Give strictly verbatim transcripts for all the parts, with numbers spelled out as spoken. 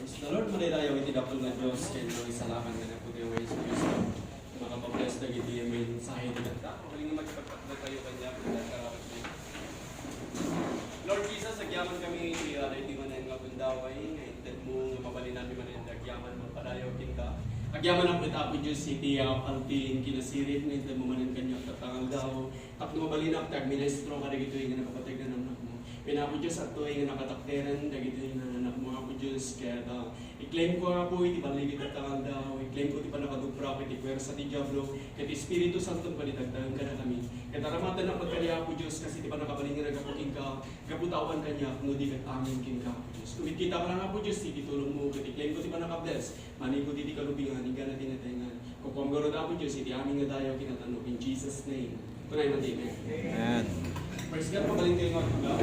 Praise the Lord, madaydayaw iti dapol nga Dios, ken mangisalakan nga naputi nga Jesu Cristo. Makapabless dagiti mensahe ti kanta. Mabalin nga makipagtakder tayo kanya, kung nagkarapat na. Lord Jesus, agyaman kami iti, ah, iti manen nga gundaway, nga inted mo, nga mabalin namin manen, agyaman magpadayaw kinka. Agyaman ang Apo Dios iti, ah, pantin kinasirib, nga inted mo manen kanya tatangal daw. Tapno mabalinak ti agministro kadagitoy nga napapateg nga nanakmo. Ken Apo Dios, adtoy nga nakatakderen dagitoy nga nanakmo, Apo Dios, ket, ah, i-claim ko, Apo, iti balligit ket aldaw, i-claim ko ti pannakadubrak iti puwersa ti Diablo, ket Espiritu Santo, padi tagtaeng kadakami. Ket aramatennak kadi, Apo Dios, kas iti pannakabalin nga naggapu kenka, gapu ta awan kaniak no di ket amin kenka, Apo Dios. Kumikita ka lang, Apo Dios, iti tulongmo, ket i-claim ko ti pannakabless, manipud iti kalubingan, inggana ti natengan. Kukuam garud, Apo Dios, iti amin nga dayaw kinatano. In Jesus' name. Kunay man, amen. Amen. Praise God, mabalin kayo nga aldaw.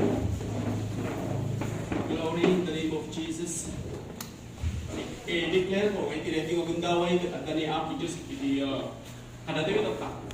Glory in the name of Jesus. I-declare ko, iti daytoy nga gundaway, ket adda ni Apo Dios iti, uh, kadatayo tatta.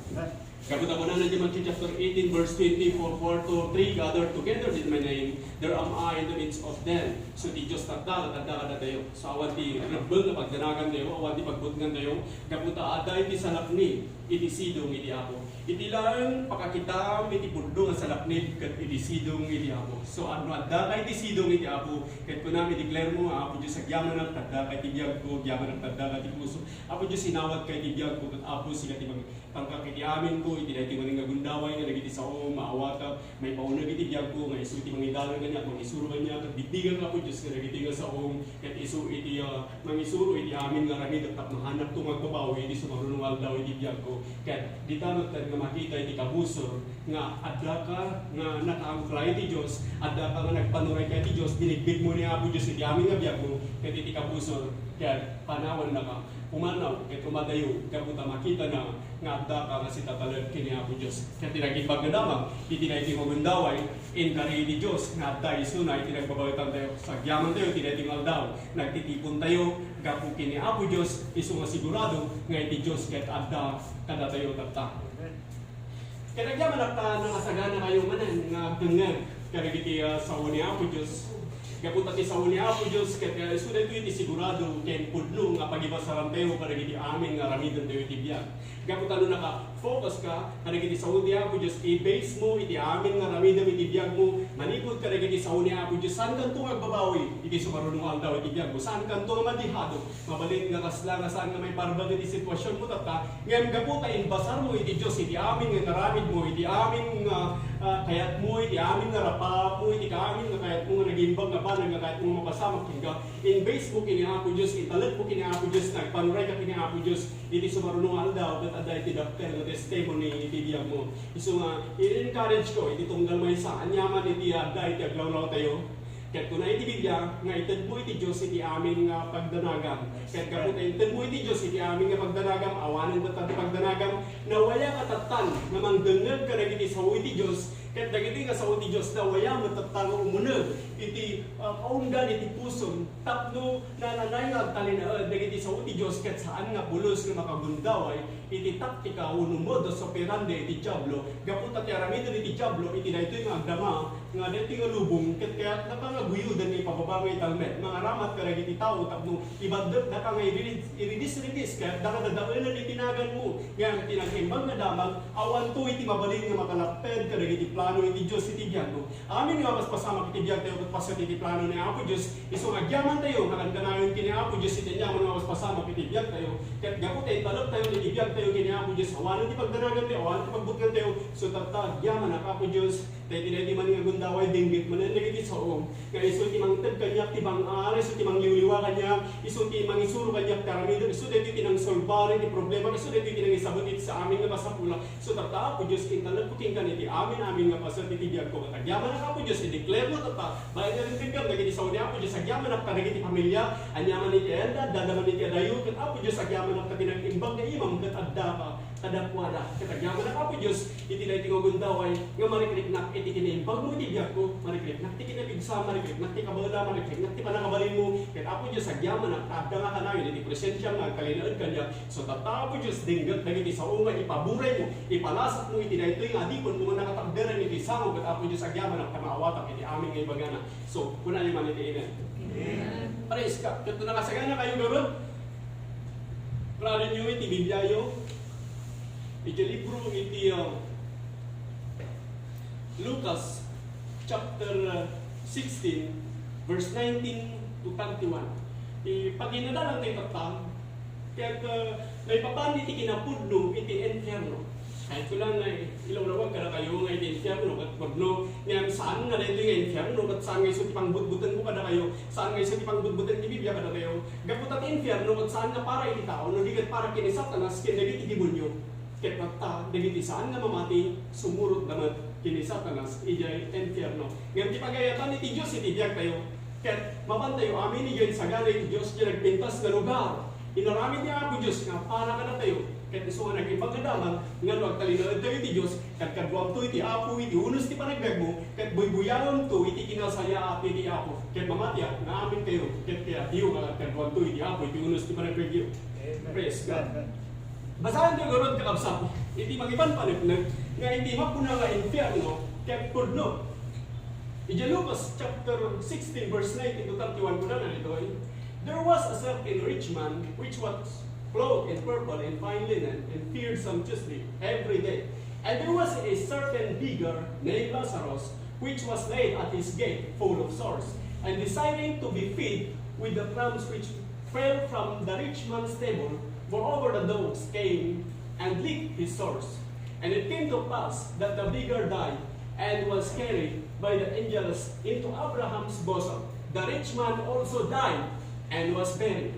Gapu ta kunana iti Matthew chapter eighteen, verse twenty-four, four to three, "Gather together in my name, there am I in the midst of them." So, ti Dios tatta, ket adda kadatayo. So, awan ti rebbeng nga pagdanagantayo, awan ti pagbutngantayo, gapu ta adda iti salaknib iti sidong iti Apo. Iti laeng pakakitaam iti pudno nga salaknib ket iti sidong iti Apo. So, no adda ka iti sidong iti Apo, ket kunam, i-declare mo nga, "Apo Dios, agyamanak, adda ka iti biagko, agyamanak, adda ka iti puso. Apo Dios, inawat ka iti biagko, ket Apo, sika ti mang-, pangkak iti amin ko, iti daytoy manen nga gundaway nga dagiti sao, maawatak, maipauneg iti biagko, nga isu ti mangidalan kaniak, mangisuro kaniak, ket bigbigak, Apo Dios, nga dagitoy nga sao, ket isu iti, ah, mangisuro iti amin nga aramidek tapno hanakto nga agbabawi iti sumaruno nga aldaw iti biagko." Ket dita met nga makita iti kabusor nga adda ka nga nakaangkla iti Dios, adda ka nga nagpanuray ka iti Dios, binigbig mo ni Apo Dios iti amin nga biagmo, ket iti kabusor, ket panawanna ka. Pumanaw ket umadayo, gapu ta makitana nga adda ka nga sitatalek ken ni Apo Dios. Ket ti naging pagdadamag iti daytoy nga gundaway, inkari iti Dios nga adda isuna iti nagbabaetantayo. Agyamantayo iti daytoy nga aldaw, nagtitipontayo gapu ken ni Apo Dios, isu nga sigurado nga iti Dios ket adda kadatayo tatta. Ket agyamanak ta nakasagana kayo manen nga agdengngeg kadagiti, ah, sao ni Apo Dios. Gapu ta ti sao ni Apo Dios ket, ah, isu daytoy ti sigurado ken pudno nga pagibasarantayo kadagiti amin nga aramidentayo iti biag. Gapu ta no naka-focus ka kadagiti sao ti Apo Dios, i-base mo iti amin nga aramidem iti biagmo manipud kadagiti sao ni Apo Dios, saankanto nga agbabawi iti sumaruno nga aldaw iti biagmo, saankanto nga madihado. Mabalin nga kasla nga saan nga maiparbeng iti sitwasionmo tatta, ngem gapu ta imbasarmo iti Dios iti amin nga inaramidmo, iti amin nga, ah, kayatmo, iti amin nga rapaapmo, iti amin nga kayatmo nga nagimbag nga banag nga kayatmo nga mapasamak kenka, in-base mo ken ni Apo Dios, intalekmo ken ni Apo Dios, nagpanuray ka ken ni Apo Dios, iti sumaruno nga aldaw, ket adda iti dakkel nga testimony iti biagmo. Isu nga, i-encourage ko iti tunggal maysa, aniaman iti adda iti aglawlawtayo. Ket kuna iti Biblia nga itedmo iti Dios iti amin nga pagdanagam. Ket gapu ta itedmo iti Dios iti amin nga pagdanagam, awanen tatta ti pagdanagam, nawaya ka tattan nga mangdengngeg kadagiti sao iti Dios, ket dagiti nga sao iti Dios nawaya met tatta nga umuneg iti, ah, kaundan iti pusom, tapno nananay nga agtalinaed dagiti sao iti Dios ket saan nga pulos nga makagundaway iti taktika wenno modus operandi iti Diablo, gapu ta ti aramiden iti Diablo iti daytoy nga agdama nga daytoy nga lubong, ket kayatnaka nga guyoden nga ipababa nga italmed, mangaramat kadagiti tao tapno ibandetdaka nga iridis-, iridis-ridis, kayatda nga dadaelen iti naganmo. Ngem ti nag-imbag nga damag, awanto iti mabalin nga makalapped kadagiti plano iti Dios iti biagmo. Amin nga mapaspasamak iti biagtayo ket paset iti plano ni Apo Dios, isu nga agyamantayo nga kankanayon ken ni Apo Dios iti aniaman nga mapaspasamak iti biagtayo. Ket gapu ta intalektayo iti biagtayo ken ni Apo Dios, awanen ti pagdanagantayo, awanen ti pagbutngantayo, isu tatta agyamanak, Apo Dios, ta iti daytoy manen nga gundaway, dengngeg manen dagiti sao nga isu ti mangted kaniak ti bang-an, isu ti mangliwliwa kaniak, isu ti mangisuro kaniak ti aramidek, isu daytoy ti nangsolbar iti problema, isu daytoy ti nangisabet iti sa amin nga masapulak. Isu tatta, Apo Dios, intalekko kenka iti amin-amin nga paset iti biagko. Ket agyamanak, Apo Dios, i-declare mo tatta, bain nga linteg dagiti sao ni Apo Dios, agyamanak kadagiti pamilia, aniaman iti enda, adda man iti adayo, ket Apo Dios, agyamanak ta ti nag-imbag nga imam ket adda ka kadakuada. Ket agyamanak, Apo Dios, iti daytoy nga gundaway nga marikriknak iti kinaimbagmo iti biagko, marikriknak ti kinapigsa, marikriknak ti kabaela, marikriknak ti pannakabalinmo. Ket Apo Dios, agyamanak ta adda nga kanayon iti presensiam nga agtalinaed kaniak. Isu tatta, Apo Dios, dengngek dagiti sao nga ipaburaymo, ipalasakmo iti daytoy nga adipenmo nga nakatakderen iti sango. Ket Apo Dios, agyamanak ta maawatak iti amin nga ibagana. So, kunayo man iti amen. Amen. Praise God. Ket no nakasaganakayo ngarud, purarenyo iti Bibliayo, iti libro iti, uh, Lucas chapter, uh, sixteen, verse nineteen to thirty-one. Ipaginadalan tayo tatta, ket, uh, maipapan iti kinapudno iti infierno. Kayatko lang nga ilawlawag kadakayo nga iti infierno ket pudno. Ngem saan nga daytoy nga infierno ket saan nga isu ti pangbutbutengko kadakayo. Saan nga isu ti pangbutbuteng ti Biblia kadakayo. Gapu ta ti infierno ket saan nga para iti tao, no di ket para ken ni Satanas ken dagiti demonio. Ket tatta, dagiti saan nga mamati, sumurotda met ken ni Satanas idiay infierno. Ngem ti pagayatan iti Dios iti biagtayo, ket mapantayo amin idiay sagana iti Dios ti nagpintas nga lugar. Inaramid ni Apo Dios nga para kadatayo, ket isu nga nagipagkadamag nga no agtalinaedtayo iti Dios, kadkaduamto iti Apo iti unos ti panagbiagmo, ket buybuyaemto iti kinasayaat iti Apo, ket mamatiak nga aminkayo, ket kayatyo nga kadkaduamto iti Apo iti unos ti panagbiagyo. Amen. Praise God. Amen. Basaen tayo ngarud, kakabsat, iti makipan paneknek nga iti makuna nga infierno ket pudno. Iti Lucas chapter sixteen, verse nineteen to thirty-one, kunana ditoy, "There was a certain rich man which was clothed in purple and fine linen and fared sumptuously every day. And there was a certain beggar named Lazarus, which was laid at his gate full of sores, and desiring to be fed with the crumbs which fell from the rich man's table, moreover the dogs came and licked his sores. And it came to pass that the beggar died and was carried by the angels into Abraham's bosom. The rich man also died and was buried."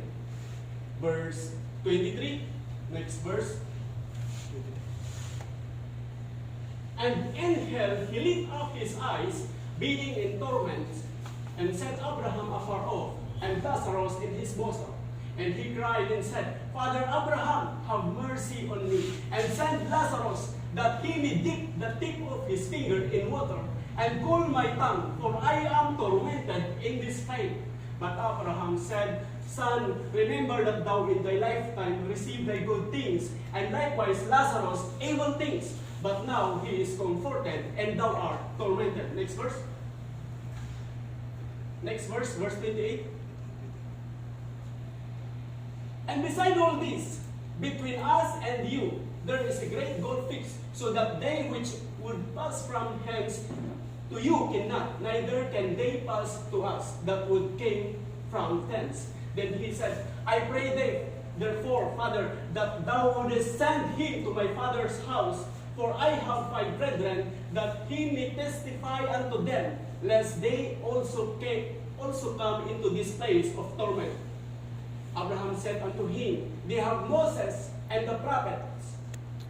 Verse twenty-three, next verse. "And in hell he lift up his eyes, being in torment, and said Abraham afar off, and Lazarus in his bosom. And he cried and said, 'Father Abraham, have mercy on me, and send Lazarus, that he may dip the tip of his finger in water, and cool my tongue, for I am tormented in this flame.' But Abraham said, 'Son, remember that thou in thy lifetime received thy good things, and likewise Lazarus evil things. But now he is comforted, and thou art tormented.'" Next verse. Next verse, verse twenty-eight. "And beside all this, between us and you, there is a great gulf fixed, so that they which would pass from hence to you cannot, neither can they pass to us that would came from thence." Then he said, "I pray thee, therefore, Father, that thou wouldest send him to my father's house, for I have five brethren, that he may testify unto them, lest they also came, also come into this place of torment." Abraham said unto him, "They have Moses and the prophets.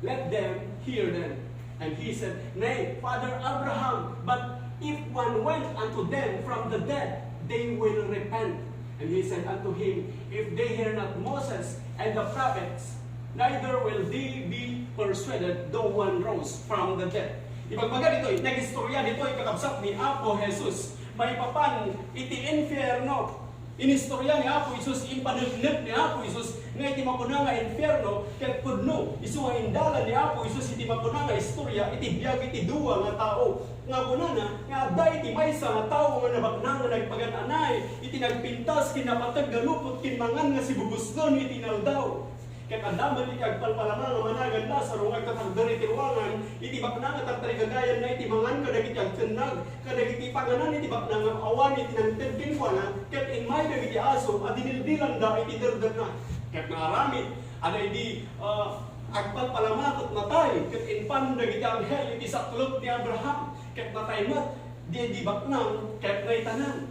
Let them hear them." And he said, "Nay, Father Abraham, but if one went unto them from the dead, they will repent." And he said unto him, "If they hear not Moses and the prophets, neither will they be persuaded, though one rose from the dead." Ibagbaga ditoy, nagistorya ditoy, kakabsat, ni Apo Jesus maipapan iti infierno. Inistorya ni Apo Jesus, impaneknek ni Apo Jesus nga iti makuna nga infierno ket pudno. Isu nga indalan ni Apo Jesus iti makuna nga istorya iti biag iti dua nga tao. Nga kunana nga adda iti maysa nga tao nga nabaknang nga nagpagan-anay iti nagpintas ken napateg nga lupot ken mangan nga sibubuslen iti inaldaw. Ket adda met iti agpalpalama nga managan Lazaro nga agtatakder iti ruangan iti baknang nga tartarigagayanna iti mangan kadagiti agtennag kadagiti panganan iti baknang nga awan iti nangted kenkuana, ket immay dagiti aso a dinildilanda iti derderna. Ket naaramid a daydi, ah, agpalpalama ket natay, ket impan dagiti anghel iti saklot ni Abraham, ket natay met daydi baknang ket naitanan.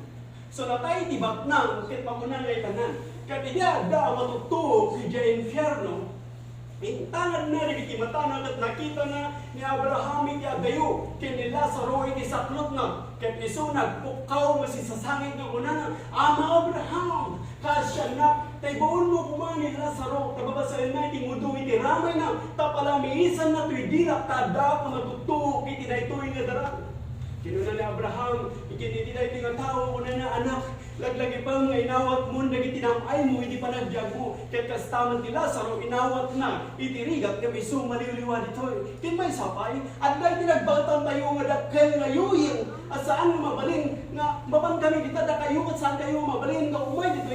So, natay ti baknang ket makuna nga itanan. Ket idi adda a matuttuok idiay infierno, intanganna dagiti matana ket nakitana ni Abraham iti adayo ken ni Lazaro iti saklotna. Ket isu nagpukkaw nga sinsasangit nga kunana, "Ama Abraham, kaasiannak, ta ibaonmo koma ni Lazaro ta babasaenna iti mudo iti ramayna, ta palamiisanna toy dilak ta addaak a matuttuok iti daytoy nga daral." Kinuna ni Abraham ken iti daytoy nga tao, kunana, "Anak, laglagipem nga inawatmon dagiti nam-aymo iti panagbiagmo, ket kasta met ni Lazaro inawatna iti rigat ngem isu maliwliwa ditoy." Ken maysa pay, adda iti nagbaetantayo nga dakkel nga yuyeng a saan nga mabalin nga mapankami dita dakayo ket saankayo nga mabalin nga umay ditoy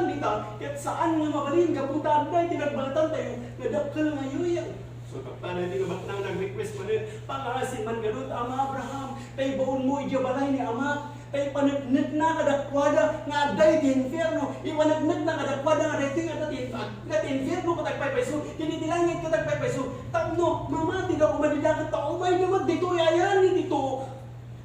Dita, ket saan nga mabalin gapu ta adda iti nagbalatan tayo nga dakkel nga yuyeng. So, tapno iti nga batang nag-request manen, "Pangaasim man ngarud, Ama Abraham, ta ibaonmo idiay balay ni amak, ta ipaneknekna kadakuada nga adda iti infierno, ipaneknekna kadakuada nga daytoy nga adda ti, nga ti infierno ket agpaypayso, ken iti langit ket agpaypayso, tapno mamatida koma dida ket ta umayda met ditoy." Ayan iti tuok.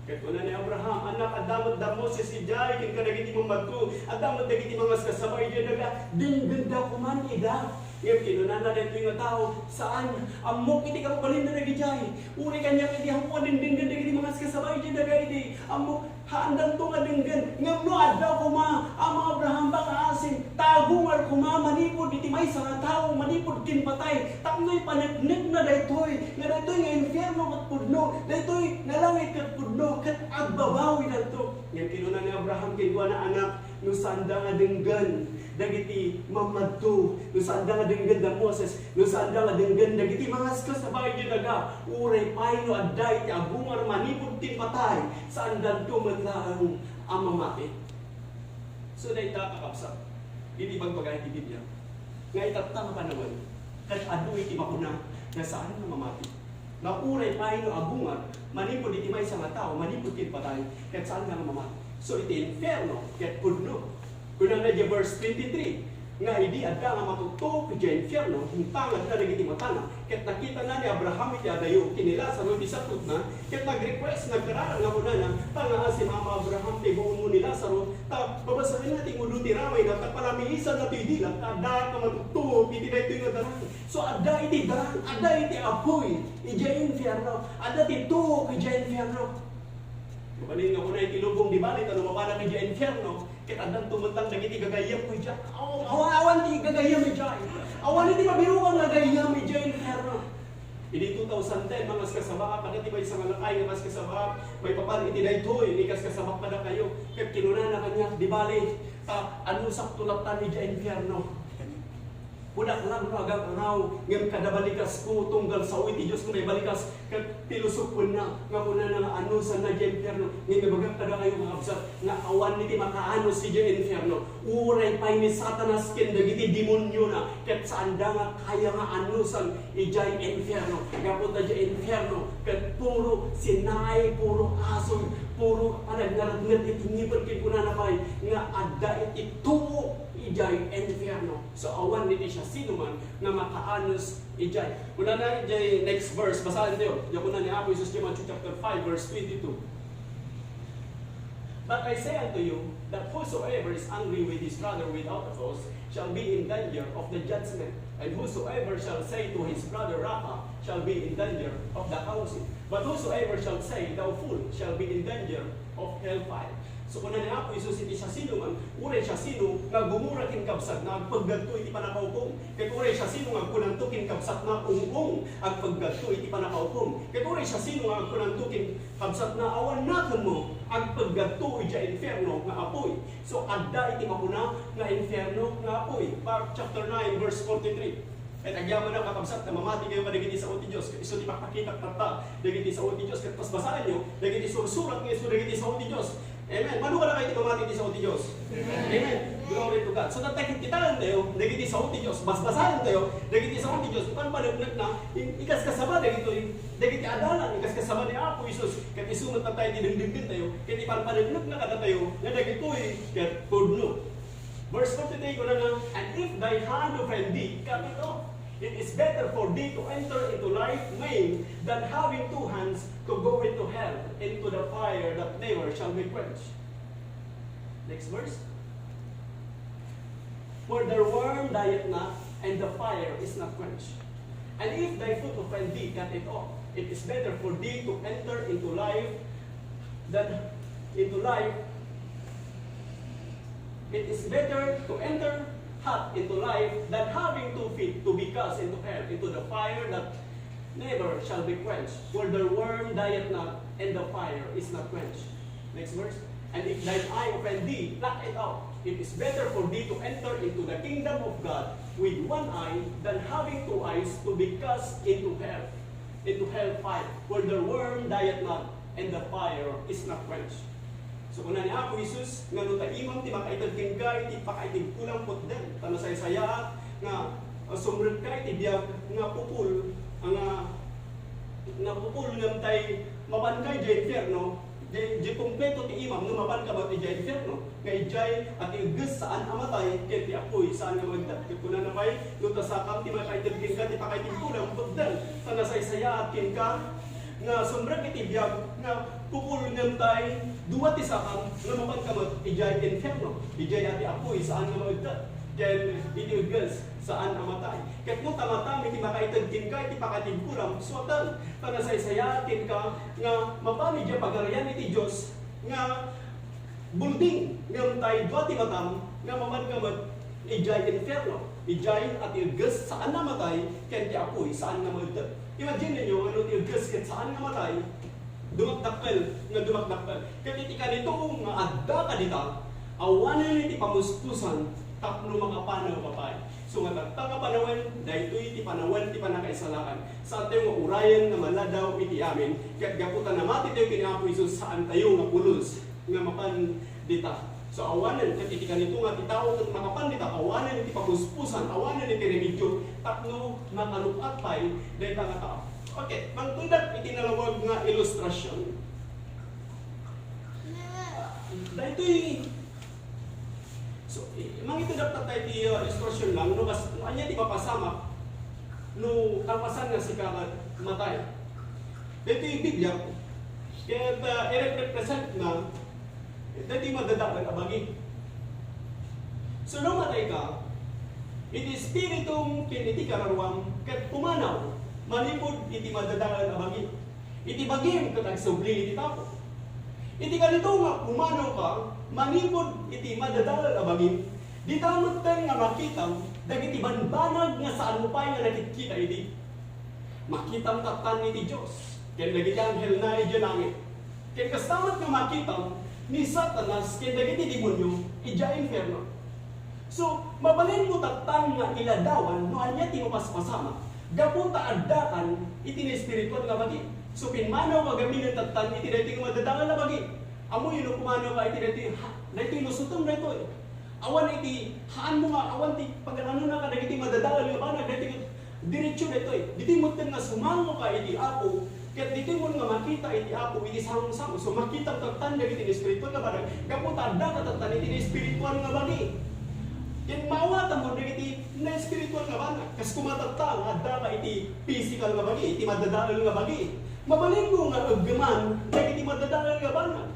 Ket kuna ni Abraham, "Annak, adda met da Moses idiay ken kadagiti mammadto, adda met dagiti mangaskasaba idiay daga, denggenda koman ida." Ngem kinunana daytoy nga tao, "Saan, ammok iti kababalinda dagidiay. Uray kaniak iti ammo a dengdenggen dagiti mangaskasaba idiay daga idi. Ammok, haandanto nga denggen. Ngem no adda koma, Ama Abraham, pangaasim, ta agungar koma manipud iti maysa nga tao, manipud ken patay, tapno ipaneknekna daytoy, nga daytoy nga infierno ket pudno, daytoy nga langit ket pudno, ket agbabawidanto." Ngem kinuna ni Abraham kenkuana, "Anak, no saanda nga denggen dagiti mammadto, no saanda nga denggen da Moses, no saanda nga denggen dagiti mangaskasaba idiay daga, uray pay no adda iti agungar manipud ken patay, saandanto met laeng a mamati." So, dayta, kakabsat, iti pagbaga iti Biblia, nga itatta nga panawen, ket adu iti makuna nga saan nga mamati. Nga uray pay no agungar manipud iti maysa nga tao, manipud ken patay, ket saan nga mamati. So, iti infierno, ket pudno. Kunana iti verse twenty-three, nga idi adda nga matuttuok idiay infierno, intangadna dagiti matana, ket nakitana ni Abraham iti adayo ken ni Lazaro iti saklotna, ket nag-request, nagkararag nga kunana, "Pangaasim, Ama Abraham, ta ibaonmo ni Lazaro, ta babasaenna ti ngudo ti ramayna, ta palamiisanna toy dila, ta adda nga matuttuok iti daytoy nga darang." So, adda iti darang, adda iti apuy idiay infierno, adda ti tuok idiay infierno. Mabalin nga kuna iti lubong, di bali, ta no mapanak idiay infierno, ket addanto met laeng dagiti gagayyemko idiay. Aw-, awan, awan ti gagayyem idiay. Awan iti mabirokan nga gayyem idiay infierno. Idi two thousand ten, mangaskasaba, kada ti maysa nga lakay nga kaskasaba, maipapan iti daytoy nga ikaskasabak kadakayo. Ket kinunana kaniak, "Di bali, ta anusakto latta idiay infierno. Kunak lang no agang-angaw, ngem kada balikasko, tunggal sao iti Dios nga maibalikas." Ket pilosopenna nga kunana nga anusanna idiay infierno. Ngem ibagak kadakayo, kakabsat, nga awan iti makaanus idiay infierno. Uray pay ni Satanas ken dagiti demoniona, ket saanda nga kaya nga anusan idiay infierno. Gapu ta idiay infierno, ket puro sinay, puro asoy, puro panagngarnget iti ngipen, ken kunana pay nga adda iti tuok idiay infierno. So, awan iti siasinoman nga makaanus idiay. Kunana idiay next verse, basaentayo. Diay kuna ni Apo Jesus idiay Matthew chapter five, verse twenty-two. "But I say unto you, that whosoever is angry with his brother without a cause shall be in danger of the judgment. And whosoever shall say to his brother, 'Raca,' shall be in danger of the council. But whosoever shall say, 'Thou fool,' shall be in danger of hellfire." So, kuna ni Apo Jesus iti siasinoman, uray siasino nga gumura ken kabsatna, agpeggadto iti pannakahukom. Ket uray siasino nga agkunanto ken kabsatna, "Ung-ung," agpeggadto iti pannakahukom. Ket uray siasino nga agkunanto ken kabsatna, "Awan nakenmo," agpeggadto idiay infierno nga apuy. So, adda iti makuna nga infierno nga apuy. Mark chapter nine, verse forty-three. Ket agyamanak, kakabsat, ta mamati kayo kadagiti sao ti Dios. Ket isu ti pakpakitak tatta dagiti sao ti Dios. Ket basbasaenyo dagiti sursurat nga isu dagiti sao ti Dios. Amen. Mano kadakayo ti mamati ti sao ti Dios? Amen. Amen. Glory to God. So, tatta, kitaentayo dagiti sao ti Dios. Basbasaentayo dagiti sao ti Dios. Ipanpaneknekna, in-, ikaskasaba dagitoy, dagiti adalan, ikaskasaba ni Apo Jesus. Ket isu met tatta iti dengdengngentayo, ket ipanpaneknekna kadatayo nga dagitoy ket pudno. Verse forty-three, kunana, "And if thy hand offend thee, cut it off. It is better for thee to enter into life maimed than having two hands to go into hell, into the fire that never shall be quenched." Next verse. "For the worm dieth not, and the fire is not quenched. And if thy foot offend thee, cut it off. It is better for thee to enter into life than into life. It is better to enter hot into life than having two feet to be cast into hell, into the fire that never shall be quenched. For the worm dieth not, and the fire is not quenched." Next verse. "And if thine eye offend thee, pluck it out. It is better for thee to enter into the kingdom of God with one eye than having two eyes to be cast into hell, into hell fire, where the worm dieth not, and the fire is not quenched." So, kuna ni Apo Jesus, nga no ta imam ti makaited kenka iti pakaitedko laeng putdem, ta nasaysayaat nga, ah, sumrekka iti biag nga pupul, nga, nga pupul ngem tay mapanka idiay infierno, di, di kompleto ti imam no mapanka met idiay infierno, nga idiay a ti egges saan a matay, ken ti apuy saan nga maegdep. Ket kunana pay, no ta sakam ti makaited kenka ti pakaitedko laeng putdem, ta nasaysayaat kenka nga sumrek iti biag nga pupul ngem tay dua ti sakam nga mapanka met idiay infierno, idiay a ti apuy saan nga maegdep, ken iti egges saan a matay. Ket no ta matam iti makaited kenka iti pakaitedko laeng suaten, ta nasaysayaat kenka nga mapan idiay Pagarian iti Dios nga building, ngem tay dua ti matam nga mapanka met idiay infierno, idiay a ti egges saan a matay, ken ti apuy saan nga maegdep. Imagine ninyo, ano ti egges ket saan nga matay, dumakdakkel, nga dumakdakkel. Ket iti kanito nga adda kadita, awanen iti pamuspusan tapno makapanawka pay. So, nga tatta nga panawen, daytoy ti panawen ti pannakaisalakan. Saantayo nga urayen nga maladaw iti amin, ket gapu ta namati tayo ken Apo Jesus, saantayo nga pulos nga mapan dita. So, awanen, ket iti kanito nga ti tao ket makapan dita, awanen iti pamuspusan, awanen iti remedio, tapno makarup-at pay dayta nga tao. Okay, mangtedak iti nalawag nga ilustrasion. Daytoy, so, i-, mangitedak tatta iti, uh, ilustrasion lang, no, kas-, no, ania ti mapasamak, no, kalpasan nga sika ket matay. Daytoy Biblia, ket, uh, i-represent na, daytoy madadael a bagi. So, no matayka, iti espiritum ken iti kararuam, ket pumanaw, manipud iti madadael a bagi. Iti bagim ket agsubli iti tapo. Iti kanito nga pumanawka manipud iti madadael a bagim, dita metten nga makitam dagiti banbanag nga saanmo pay nga nakitkita idi. Makitam tattan iti Dios ken dagiti anghelna idiay langit. Ken kasta met nga makitam ni Satanas ken dagiti demonio idiay infierno. So, mabalinmo tattan nga iladawan no ania ti mapaspasamak, gapu ta addakan iti naespirituan nga bagi. So, pimmanawka gamin tattan iti daytoy nga madadael a bagi. Ammoyo no pumanawka iti daytoy, ha, daytoy lusotem daytoy. Awan iti haanmo nga, awan ti pagananon kadagiti madadael nga banag daytoy. Diretso daytoy. Ditoy metten nga sumangoka iti Apo, ket ditoy met nga makita iti Apo iti sangosango. So, makitam tattan dagiti naespirituan nga banag. Gapu ta adda ka tattan iti naespirituan nga bagi. Ket maawatam dagiti naespirituan nga banag. Kas koma tatta nga adda ka iti physical nga bagi, iti madadael nga bagi. Mabalinmo nga eggeman dagiti madadael nga banag.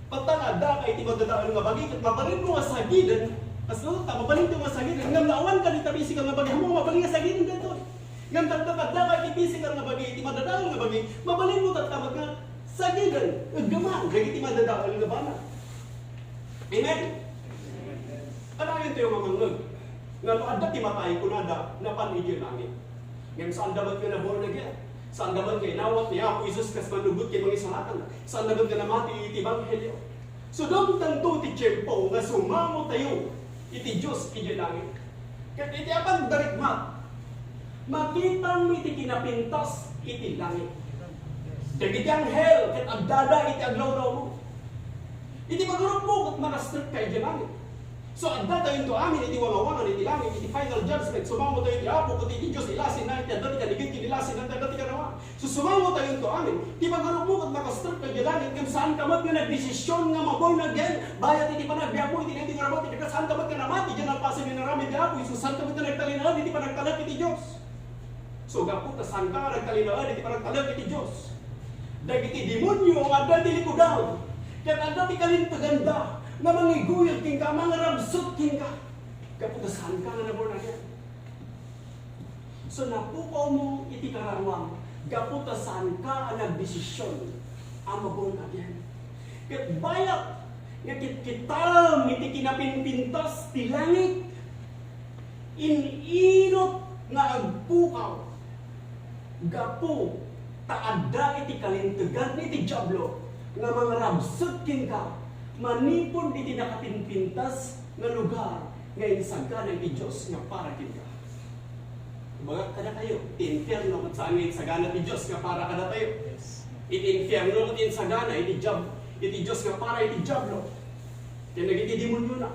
Batta nga adda ka iti madadael nga bagi, ket mabalinmo nga sagiden, kasla ta, mabalinmo nga sagiden, ngem no awan ka dita physical nga bagi, ammom nga mabalin nga sagiden daytoy. Ngem ta adda ka iti physical nga bagi, iti madadael nga bagi, mabalinmo tatta met nga sagiden, eggeman dagiti madadael nga banag. Amen? Kanayon tayo mamangeg nga no adda ti matay, kunada, napan idiay langit. Ngem saanda met nga na-born again. Saanda met nga inawat ni Apo Jesus kas Mannubbot ken Mangisalakan. Saanda met nga namati iti ebanghelio. So, dumtengto ti tiempo nga sumangotayo iti Dios idiay langit. Ket iti apan darikmat, makitam iti kinapintas iti langit. Dagiti anghel ket addada iti aglawlawmo. Iti pagarupmo ket makastrekka idiay langit. So, adda tayonto amin iti wangawangan iti langit, iti final judgment. Sumango tayo iti Apo, ket iti Dios ilasinna, iti adda ti kanigid ken ilasinna, adda ti kanawa. So, sumango tayonto amin. Ti pagarupmo ket makastrekka idiay langit, ngem saanka met nga nagdesisyon nga ma-born again, bayat iti panagbiagmo iti daytoy nga rabat, ket saanka met nga namati idiay nalpasen nga inaramid ni Apo Jesus, saanka met nga nagtalinaed iti panagtalek iti Dios. So, gapu ta saanka nga nagtalinaed iti panagtalek iti Dios, dagiti demonio nga adda iti likudam, ket adda ti kalinteganda nga mangiguyod kenka, mangrabsut kenka, gapu ta saanka nga na-born again. So, napukawmo iti kararuam, gapu ta saanka a nagdesisyon a ma-born again. Ket bayat nga kitkitam iti kinapinpintas ti langit, in-inut nga agpukaw, gapu ta adda iti kalintegan iti Diablo nga mangrabsut kenka manipud iti nakapinpintas nga lugar nga insagana iti Dios nga para kenka. Ibagak kadatayo, ti infierno ket saan nga insagana ti Dios nga para kadatayo. Yes. Iti infierno ket insagana iti Diablo. iti Dios nga para iti Diablo ken dagiti demoniona.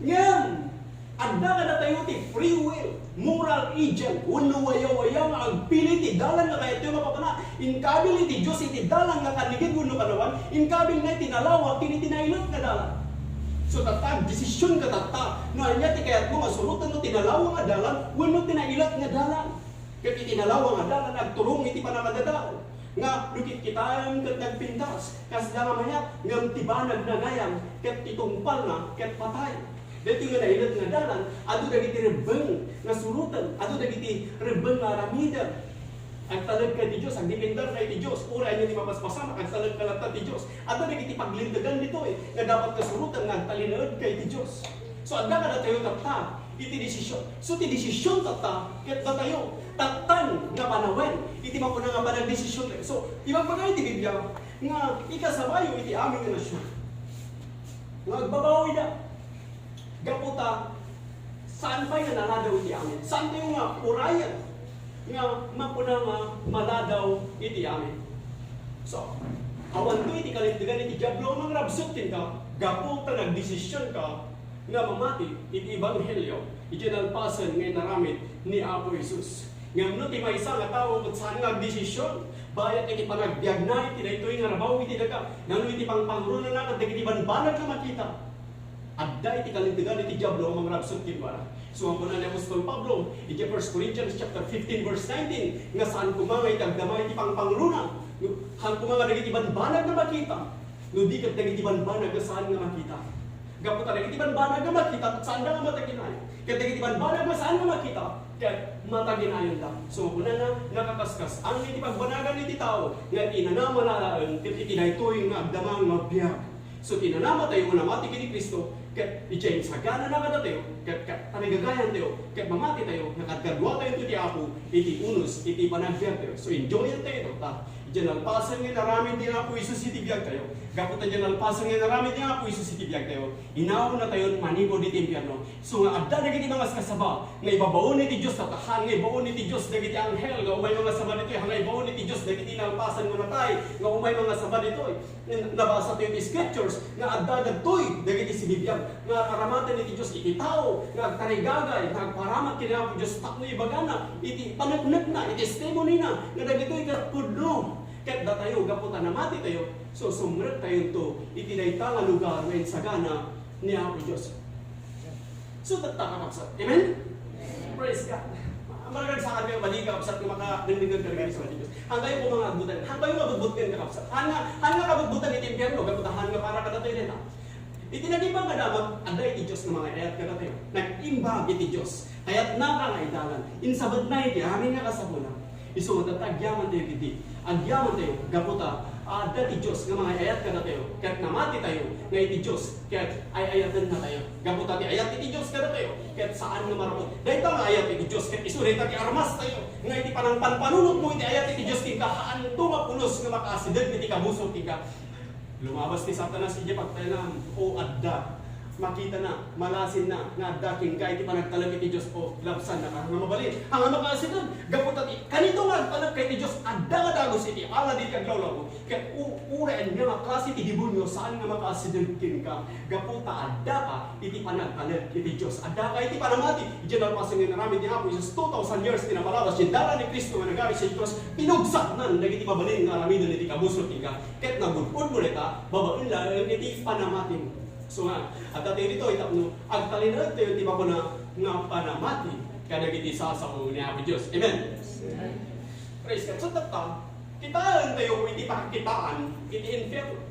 Ngem, adda kadatayo ti free will, moral agent, wenno wayawaya nga agpili ti dalan nga kayatyo nga papana. Inkabil iti Dios iti dalan nga kanigid wenno kanawan, inkabil na iti nalawag ken iti nailet nga dalan. So, tatta, agdesisionka tatta no ania ti kayatmo nga suroten, no ti nalawag nga dalan wenno ti nailet nga dalan. Ket iti nalawag nga dalan, agturong iti pannakadadael nga no kitkitaem ket nagpintas, kasla nga mayat, ngem ti banag nagayam, ket ti tungpalna ket patay. Daytoy nga nailet nga dalan, adu dagiti rebbeng nga suroten, adu dagiti rebbeng nga aramiden. Agtalekka iti Dios, agdependeka iti Dios, uray ania ti mapaspasamak, agtalekka latta iti Dios. Adda dagiti paglintegan ditoy nga dapat nga suroten nga agtalinaedka iti Dios. So, adda kadatayo tatta iti desisyon. So, ti desisyon tatta, ket datayo, tattan nga panawen iti makuna nga panagdesisyon. So, ibagbaga iti Biblia nga ikasabayo iti amin nga nasion nga agbabawida. Gapu ta, saan pay nga naladaw iti amin. Saantayo nga urayen nga makuna nga maladaw iti amin. So, awanto iti kalintegan iti Diablo nga mangrabsut kenka, gapu ta nagdesisionka nga mamati iti ebanghelio, iti nalpasen nga inaramid ni Apo Jesus. Ngem no ti maysa nga tao ket saan nga agdesision, bayat iti panagbiagna iti daytoy nga rabaw iti daga, nano iti pangpangrunana ket dagiti banbanag nga makita, adda iti kalintegan iti Diablo a mangrabsut kenkuana. So, kuna ni apostol Pablo iti First Corinthians chapter fifteen, verse nineteen, nga saan koma nga iti agdama iti pangpangruna, saan koma nga dagiti banbanag nga makita, no di ket dagiti banbanag nga saan nga makita. Gapu ta dagiti banbanag nga makita, saanda nga mataginayon. Ket dagiti banbanag nga saan nga makita, ket mataginayonda. So, kunana, nakakaskas-an iti pagbanagan iti tao nga inanama laeng ket iti daytoy nga agdama nga biag. So, ti nanamatayo nga namati ken ni Cristo, ket idiay insaganana kadatayo, ket, ket tarigagayantayo, ket mamatitayo, nakadkaduatayo iti Apo, iti unos, iti panagbiagtayo. So, enjoyantayo ito, ta, idiay nalpasen nga inaramid ni Apo Jesus iti biagtayo. Gapu ta idiay nalpasen nga inaramid ni Apo Jesus iti biagtayo, inawnatayon manipud iti impierno. So nga adda dagiti mangaskasaba nga ibabaon iti Dios, ta haan nga ibaon iti Dios dagiti anghel nga umay mangasaba ditoy, haan nga ibaon iti Dios dagiti nalpasen nga natay nga umay mangasaba ditoy. Nabasa tayo ti scriptures nga adda dagtoy dagiti sibibiag nga ar-aramaten iti Dios iti tao nga agtarigagay, nga agparamat ken Apo Dios tapno ibagana iti paneknekna, iti testimony-na nga dagitoy ket pudno ket datayo gapu ta namati tayo, so sumrektayo iti dayta nga lugar nga insagana ni Apo Dios. So, tatta, kakabsat. Amen? Praise God. Maragsakan kayo, bali, kakabsat, nga makadengdengngeg kayo sa Dios. Haan kayo koma nga agbuteng. Haan kayo nga agbuteng, kakabsat. Haan nga, haan nga kabutbutan iti impierno, gapu ta haan nga para kadatayo dayta. Iti nag-imbag nga damag, adda iti Dios nga mangaayat kadatayo. Nag-imbag iti Dios. Kayatna nga idalan. Insabetna iti amin nga kasapulan. Isu nga tatta, agyamantayo iti, agyamantayo, gapu ta, adda ti Dios nga mangaayat kadatayo, ket namatitayo nga iti Dios, ket ay-ayatenna tayo. Gapu ta ti ayat iti Dios kadatayo, ket saan nga maraon. Dayta nga ayat iti Dios, ket isu dayta ti armastayo, nga iti panangpanpanunotmo iti ayat iti Dios kenka, haanto nga pulos nga makaasideg iti kabusor kenka. Lumabas ti Satanas idiay pagtaenam, o adda. Makitana, malasinna, nga adda kenka iti panagtalek iti Dios, o labsannaka nga mabalin. Haan nga makaasideg, gapu ta ti, kanito nga agtalekka iti Dios, adda nga dagus iti ala dagiti aglawlawag. Ket u-, uray ania nga klase ti demonio, saan nga makaasideg kenka, gapu ta addaka iti panagtalek iti Dios. Addaka iti panamati. Idiay nalpasen nga inaramid ni Apo Jesus, two thousand years ti napalabas, ti dara ni Cristo nga nagari sa cross, pinugsaknan dagiti mabalin nga aramiden iti kabusor kenka. Ket nagud-odmo dayta babaen laeng iti panamatim. So nga, adda tayo ditoy tapno agtalinaedtayo ti makuna nga panamati kadagiti sasao ni Apo Dios. Amen? Amen. Praise God. So, tatta, kitaentayo iti pakakitaan iti infierno.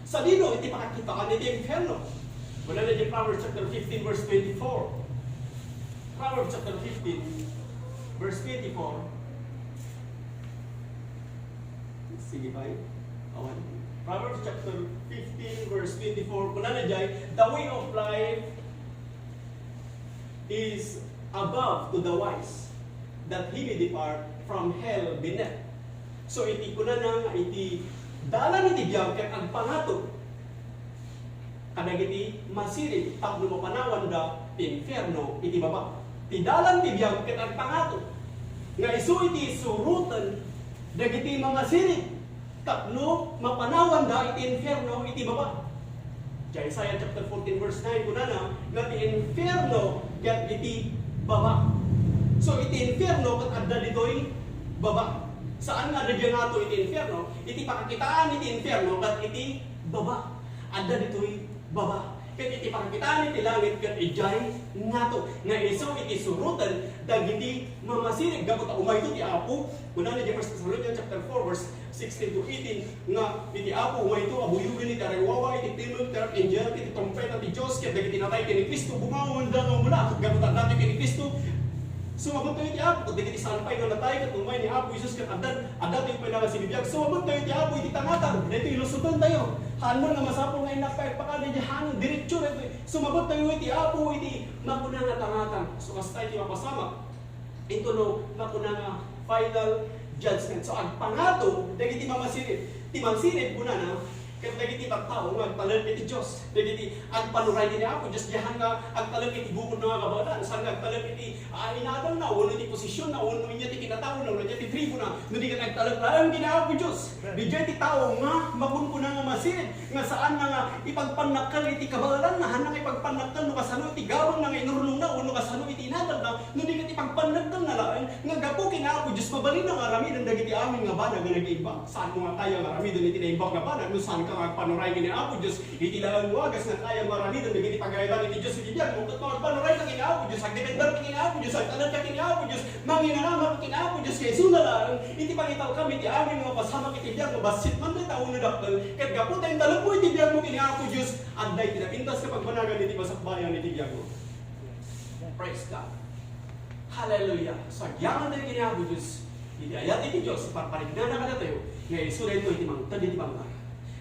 Sadino iti pakakitaan iti infierno? Kunana iti Proverbs chapter fifteen, verse twenty-four. Proverbs chapter fifteen, verse twenty-four. Sige, bye. Awan. Proverbs chapter fifteen, verse twenty-four. Kunana jay, "The way of life is above to the wise, that he may depart from hell beneath." So, iti kunana nga iti dalan iti biag ket agpangato kadagiti masiring tapno mapanawanda ti infierno iti baba. Ti dalan ti biag ket agpangato nga isu iti suroten dagiti mamasiring tapno mapanawanda iti infierno iti baba. Diay Isaiah chapter fourteen verse nine, kunana nga ti infierno ket iti baba. So, iti infierno ket adda ditoy baba. Saan nga adda diay ngato iti infierno, iti pakakitaan iti infierno ket iti baba. Adda ditoy baba. Ket iti pakakitaan iti langit ket idiay ngato nga isu iti suroten dagiti mamasirib gapu ta umayto ti Apo. Kunana diay First Thessalonians chapter four verse sixteen to eighteen, nga iti Apo umayto a buyogen iti arewawa, iti timmek, ti arkanghel, iti trumpeta ti Dios, ket dagiti natay ken ni Cristo bumangongda nga umuna, ket gapu ta adda ken ni Cristo, sumabot tayo iti Apo, ket dagiti saan pay nga natay, ket umay ni Apo Jesus, ket adda, adda tayo pay nga sinibiag, sumabot tayo iti Apo, iti tangatang, daytoy ilusotentayo. Haan man nga masapul nga innak pay agpakada iti hangin, diretso daytoy. Sumabot tayo iti Apo, iti makuna nga tangatang. So, kasta iti mapasamak. Intono, makuna nga final judgment. So, agpangato dagiti mamasirib. Ti mansirib, kunana, ket dagiti tattao nga agtalek iti Dios. Dagiti agpanuray ken ni Apo Dios, diay nga agtalek iti bukod nga kabaelan, saan nga agtalek iti, ah, inadalna, wenno iti posisionna, wenno inya ti kinataona, wenno inya ti tribuna. No di ket agtalek laeng ken ni Apo Dios. Diay ti tao nga makunkuna nga mamasirib. Nga saan na nga ipagpannakkel iti kabaelanna, haan na nga ipagpannakkel no kasano iti gabangna nga inurnongna, wenno kasano iti inadalna, no di ket ipagpannakkelna laeng nga gapu ken Apo Dios, mabalinna nga aramiden dagiti amin nga banag nga nag-iimbag. Saan mo nga kaya nga aramiden iti naimbag nga banag no saanka nga agpanuray ken ni Apo Dios? Iti laeng wagas nga kaya nga aramiden dagiti pagayatan iti Dios iti biagmo, ket no agpanuray ka ken ni Apo Dios, agdepender ka ken ni Apo Dios, agtalek ka ken ni Apo Dios, manginanama ka ken ni Apo Dios, nga isuna laeng iti pangitalkam iti amin nga mapasamak iti biagmo, bassit man dayta wenno dakkel, ket gapu ta intalekmo iti biagmo ken ni Apo Dios, adda iti napintas nga pagbanagan iti basakbayan iti biagmo. Praise God. Hallelujah. So, agyaman tayo ken ni Apo Dios. Iti ayat iti Dios, iparpariknana kadatayo nga isu daytoy ti mangted iti bangka.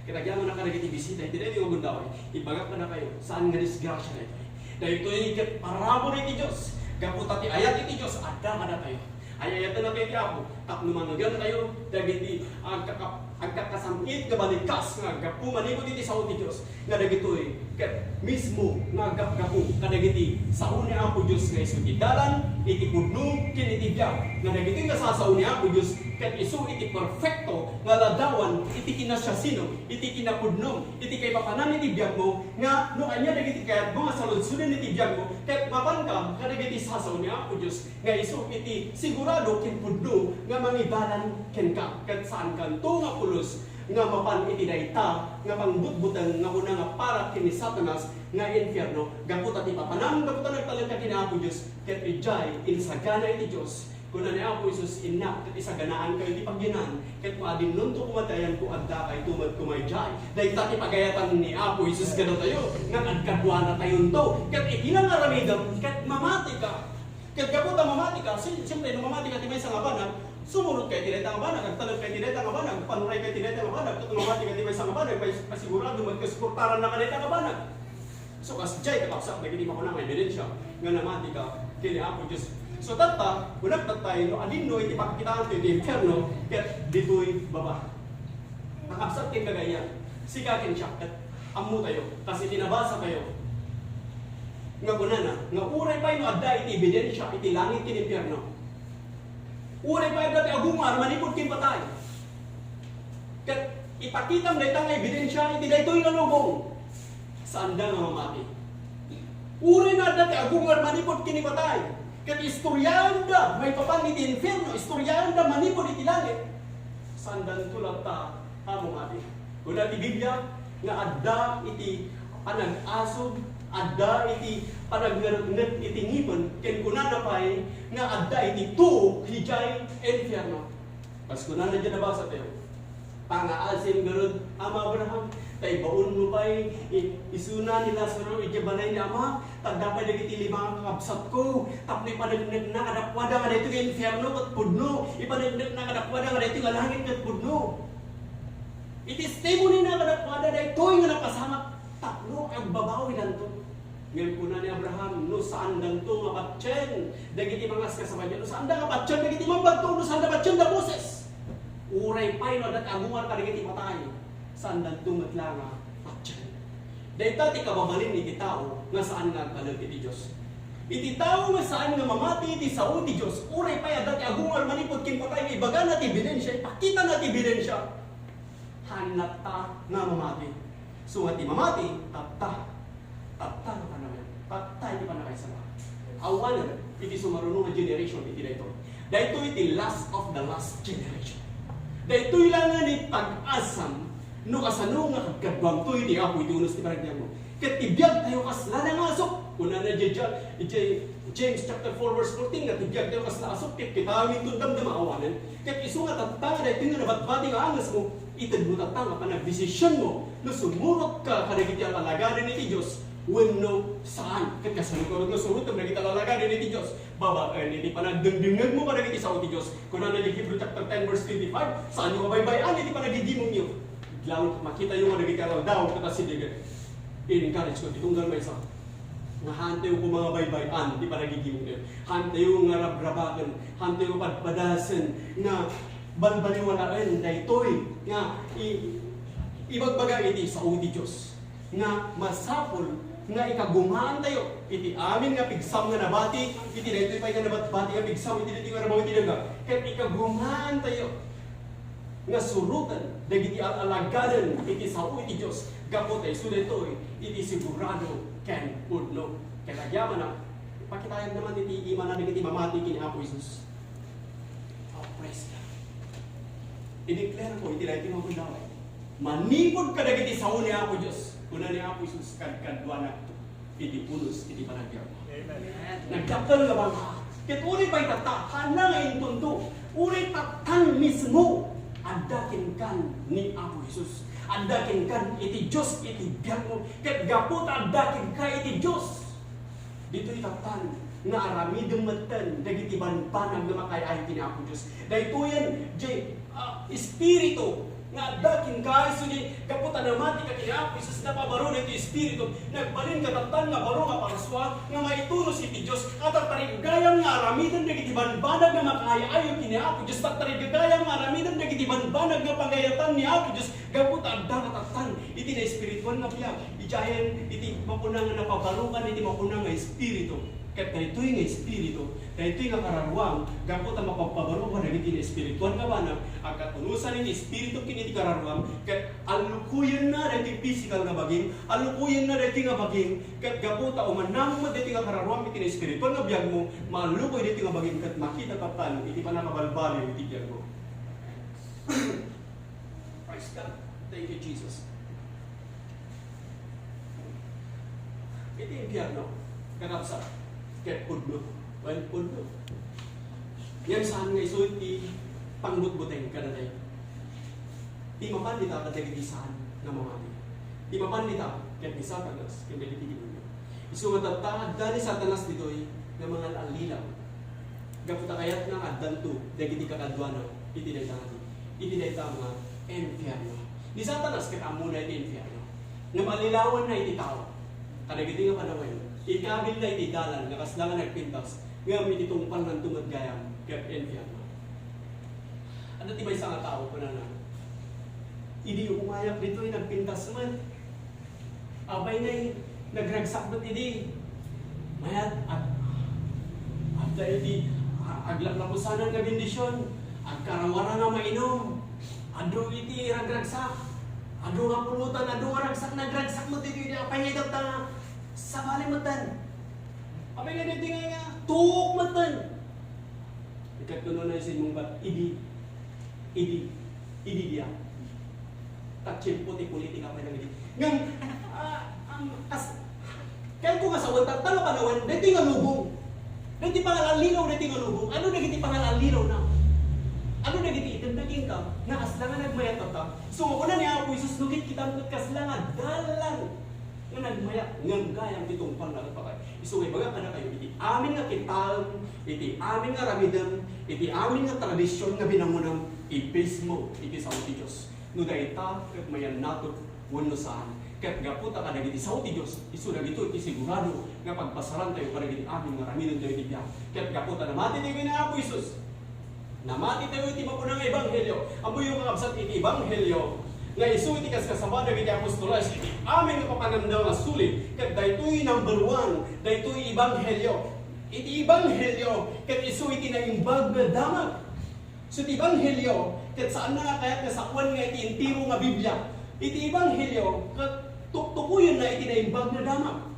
Ket agyaman a kadagiti bisita iti daytoy nga gundaway, ibagak kadakayo, saan nga disgrasia daytoy. Daytoy ket parabur iti Dios. Gapu ta ti ayat iti Dios adda kadatayo. Ay-ayaten tayo ti Apo tapno mangngegantayo dagiti agkaka-, agkakasam-it nga balikas nga aggapu manipud iti sao ti Dios, nga dagitoy ket mismo nga aggapgapu kadagiti sao ni Apo Dios nga isu ti dalan iti pudno ken iti biag, nga dagitoy nga sasao ni Apo Dios ket isu iti perfecto nga ladawan iti kinasiasino, iti kinapudno, iti kaipapanan iti biagmo, nga no ania dagiti kayatmo nga saludsoden iti biagmo, ket mapanka kadagiti sasao ni Apo Dios. Nga isu iti sigurado ken pudno nga mangidalan kenka, ket saankanto nga pulos nga mapan iti dayta nga pangbutbuteng nga kuna nga para ken ni Satanas nga infierno, gapu ta ti papanam, gapu ta nagtalek ka ken Apo Dios, ket idiay insagana iti Dios. Kuna ni Apo Jesus, "Innak, ket isaganaankayo ti pagyanan, ket maadinnonto koma ti ayanko, addakayto met koma idiay." Dayta ti pagayatan ni Apo Jesus kadatayo, nga agkaduanatayonto, ket iti nangaramidem, ket mamatika. Ket gapu ta mamati ka, si-, siyempre, no mamati ka ti maysa nga banag, sumurot ka iti dayta nga banag, agtalek ka iti dayta nga banag, panuray ka iti dayta nga banag, ket no mamati ka ti maysa nga banag, pay-, pasigurado met nga suportaran na ka dayta nga banag. So, kasdiay, kakabsat, dagiti makuna nga ebidensia nga namati ka ken ni Apo Dios. So, tatta, kunak tattay, no adinno iti pakkitaan ti infierno, ket ditoy baba. Kakabsat ken gagayyem, sika ken siak, ket ammo tayo, kas iti nabasa tayo, nga kunana, nga uray pay no adda iti ebidensia iti langit ken infierno, uray pay adda ti agungar manipud ken patay, ket ipakitam dayta nga ebidensia iti daytoy nga lubong, saanda nga mamati. Uray no adda ti agungar manipud ken ni patay, ket istoryaenda maipapan iti infierno, istoryaenda manipud iti langit, saandanto latta a mamati. Kuna ti Biblia nga adda iti panag-asog, adda iti panagngeretnget iti ngipen, ken kunana pay nga adda iti tuok idiay infierno. Kas kunana diay nabasa tayo, "Pangngaasim ngarud, Ama Abraham, ta ibaonmo pay i-, isuna ni Lazaro idiay balay ni ama, ta adda pay dagiti lima nga kakabsatko, tapno ipaneknekna kadakuada nga daytoy nga infierno ket pudno, ipaneknekna kadakuada nga daytoy nga langit ket pudno." Itestimonina kadakuada daytoy nga napasamak tapno agbabawidanto. Ngem kuna ni Abraham, no saandanto nga patien dagiti mangaskasabayo, no saanda nga patien dagiti mambagto, no saanda patien da Moses, uray pay no adda ti agungar kadagiti patay, saandanto met la nga patien. Dayta ti kababalin iti tao nga saan nga agtalek iti Dios. Iti tao nga saan nga mamati iti sao ti Dios, uray pay adda ti agungar manipud ken patay nga ibagana ti ebidensia, ipakitana ti ebidensia, Haanna ta nga mamati. So, nga ti mamati, tatta. Tatta nga panawen. Tatta iti pannakaisalakan. Awanen iti sumaruno nga generation iti daytoy. Daytoy iti last of the last generation. Daytoy laeng nga ni pag-asam no kasano nga kadkaduamto iti Apo iti unos ti panagbiagmo. Ket ti biagtayo kasla nga asuk. Kunana idiay Ja-, idiay James chapter four verse fourteen nga ti biagtayo kasla asuk, ket kitaenmi inton damdama awanen. Ket isu nga tatta nga daytoy nga nabati nga angesmo, itedmo tatta nga panagdesisionmo no sumurotka kadagiti al-alagaden iti Dios wenno saan. Ket kasano nga surotem dagiti al-alagaden iti Dios? Babaen iti panagdengdengngegmo kadagiti sao ti Dios. Kunana idiay Hebrew chapter ten verse twenty-five, saanyo nga baybay-an iti panagigimongyo. Lalo makitayo nga dagiti aldaw ket asidegen. I-encourage ko ti tunggal maysa nga haantayo koma nga baybay-an ti panagigimongtayo. Haantayo nga rabrabaken, haantayo padpadasen nga balbaliwalaen daytoy nga i-, ibagbaga iti sao ti Dios nga masapul nga ikagumaantayo iti amin nga pigsam nga nabati, iti daytoy pay nga nabatbati nga pigsam iti daytoy nga rabaw iti daga, ket ikagumaantayo nga suroten dagiti al-alagaden iti sao iti Dios, gapu ta isu daytoy iti sigurado ken pudno. Ket agyamanak, pakitaennak man iti imana dagiti mamati ken ni Apo Jesus. Oh, praise God. I-declare ko iti daytoy nga gundaway. Manipud kadagiti sao ni Apo Dios, kuna ni Apo Jesus, kadkaduanakto iti pulos iti panagbiag. Amen. Nagdakkel nga bangka. Ket uray pay tatta, haanna nga intonto. Uray tattan mismo, adda kenka ni Apo Jesus. Adda kenka iti Dios iti biagmo. Ket gapu ta adda kenka iti Dios, ditoy tattan nga aramidem metten dagiti banbanag nga makaay-ayo ken ni Apo Dios. Daytoyen, diay, ah, Espiritu nga adda kenka, isu diay gapu ta namatika ken ni Apo Jesus, napabaro daytoy Espiritu, nagbalinka tattan nga baro nga parsua nga maitunos iti Dios, a tartarigagayam nga aramiden dagiti banbanag nga makaay-ayo ken ni Apo Dios, tartarigagayam nga aramiden dagiti banbanag nga pagayatan ni Apo Dios, gapu ta adda nga tattan iti naespirituan nga biag. Idiayen iti makuna nga napabarokan iti makuna nga espiritu. Ket daytoy nga espiritu, daytoy nga kararuam, gapu ta mapagpabaro kadagiti naespirituan nga banag, agkatunosan iti espiritu ken iti kararuam, ket allukoyenna daytoy pisikal nga bagim, allukoyenna daytoy nga bagim, ket gapu ta umanamon met daytoy nga kararuam iti naespirituan nga biagmo, maallukoy daytoy nga bagim, ket makita tattan iti pannakabalbaliw iti biagmo. Praise God. Thank you, Jesus. Iti impierno, kakabsat, ket pudno. Well, pudno. Ngem saan nga isu ti pangbutbuteng kadatayo. Ti mapan dita kadagiti saan nga mamati. Ti mapan dita ket ni Satanas ken dagiti demonio. Isu nga tatta, adda ni Satanas ditoy nga mangal-allilaw. Gapu ta kayatna nga addanto dagiti kakaduana iti dayta nga, iti dayta nga infierno. Ni Satanas ket ammona iti infierno. Ngem allilawenna iti tao kadagiti nga panawen. Ikabilna iti dalan nga kasla nga nagpintas, ngem iti tungpalnanto met gayam ket infierno. Adda ti maysa nga tao, kunana, idi umayak ditoy, nagpintas met. Apay ngay, nagragsak met idi. Mayat, at, adda iti, a-, aglaplapusanan nga bendision, agkarawara nga mainum, adu iti ragragsak, adu nga pulutan, adu nga ragsak, nagragsak met idi, idi apay ngay tatta, sabali metten. Apay ngay daytoy nga, nga, tuok metten. Ket kunana isu, immungbat, idi, idi, idi dia. Ta tiempo ti politika pay dagiti. Ngem, ah, am, kas-, kayatko nga sawen, tatta nga panawen, daytoy nga lubong. Daytoy pangal-allilaw, daytoy nga lubong. Adu dagiti pangal-allilawna? Adu dagiti itedna kenka nga kasla nga nagmayat tatta? So, kuna ni Apo Jesus, no kitkitam ket kasla nga dalan nga nagmayat, ngem gayam ti tungpalna ket patay. Isu nga ibaga kadakayo, iti amin nga kitaem, iti amin nga aramidem, iti amin nga tradision nga binangonam, i-base mo iti sao ti Dios. No dayta ket mayannato wenno saan. Ket gapu ta kadagiti sao ti Dios, isu dagitoy ti sigurado nga pagpasarantayo kadagiti amin nga aramidentayo iti biag. Ket gapu ta namatitayo ken ni Apo Jesus, namatitayo iti makuna nga ebanghelio. Ammoyo, kakabsat, iti ebanghelio nga isu iti kaskasaba dagiti apostoles iti amin nga papananda nga sulit, ket daytoy number one, daytoy ebanghelio. Iti ebanghelio ket isu iti naimbag nga damag. So, ti ebanghelio Ket saanna nga kayat nga sawen nga iti entero nga Biblia. Iti Ebanghelio, ket tuktukoyenna iti Naimbag nga Damag.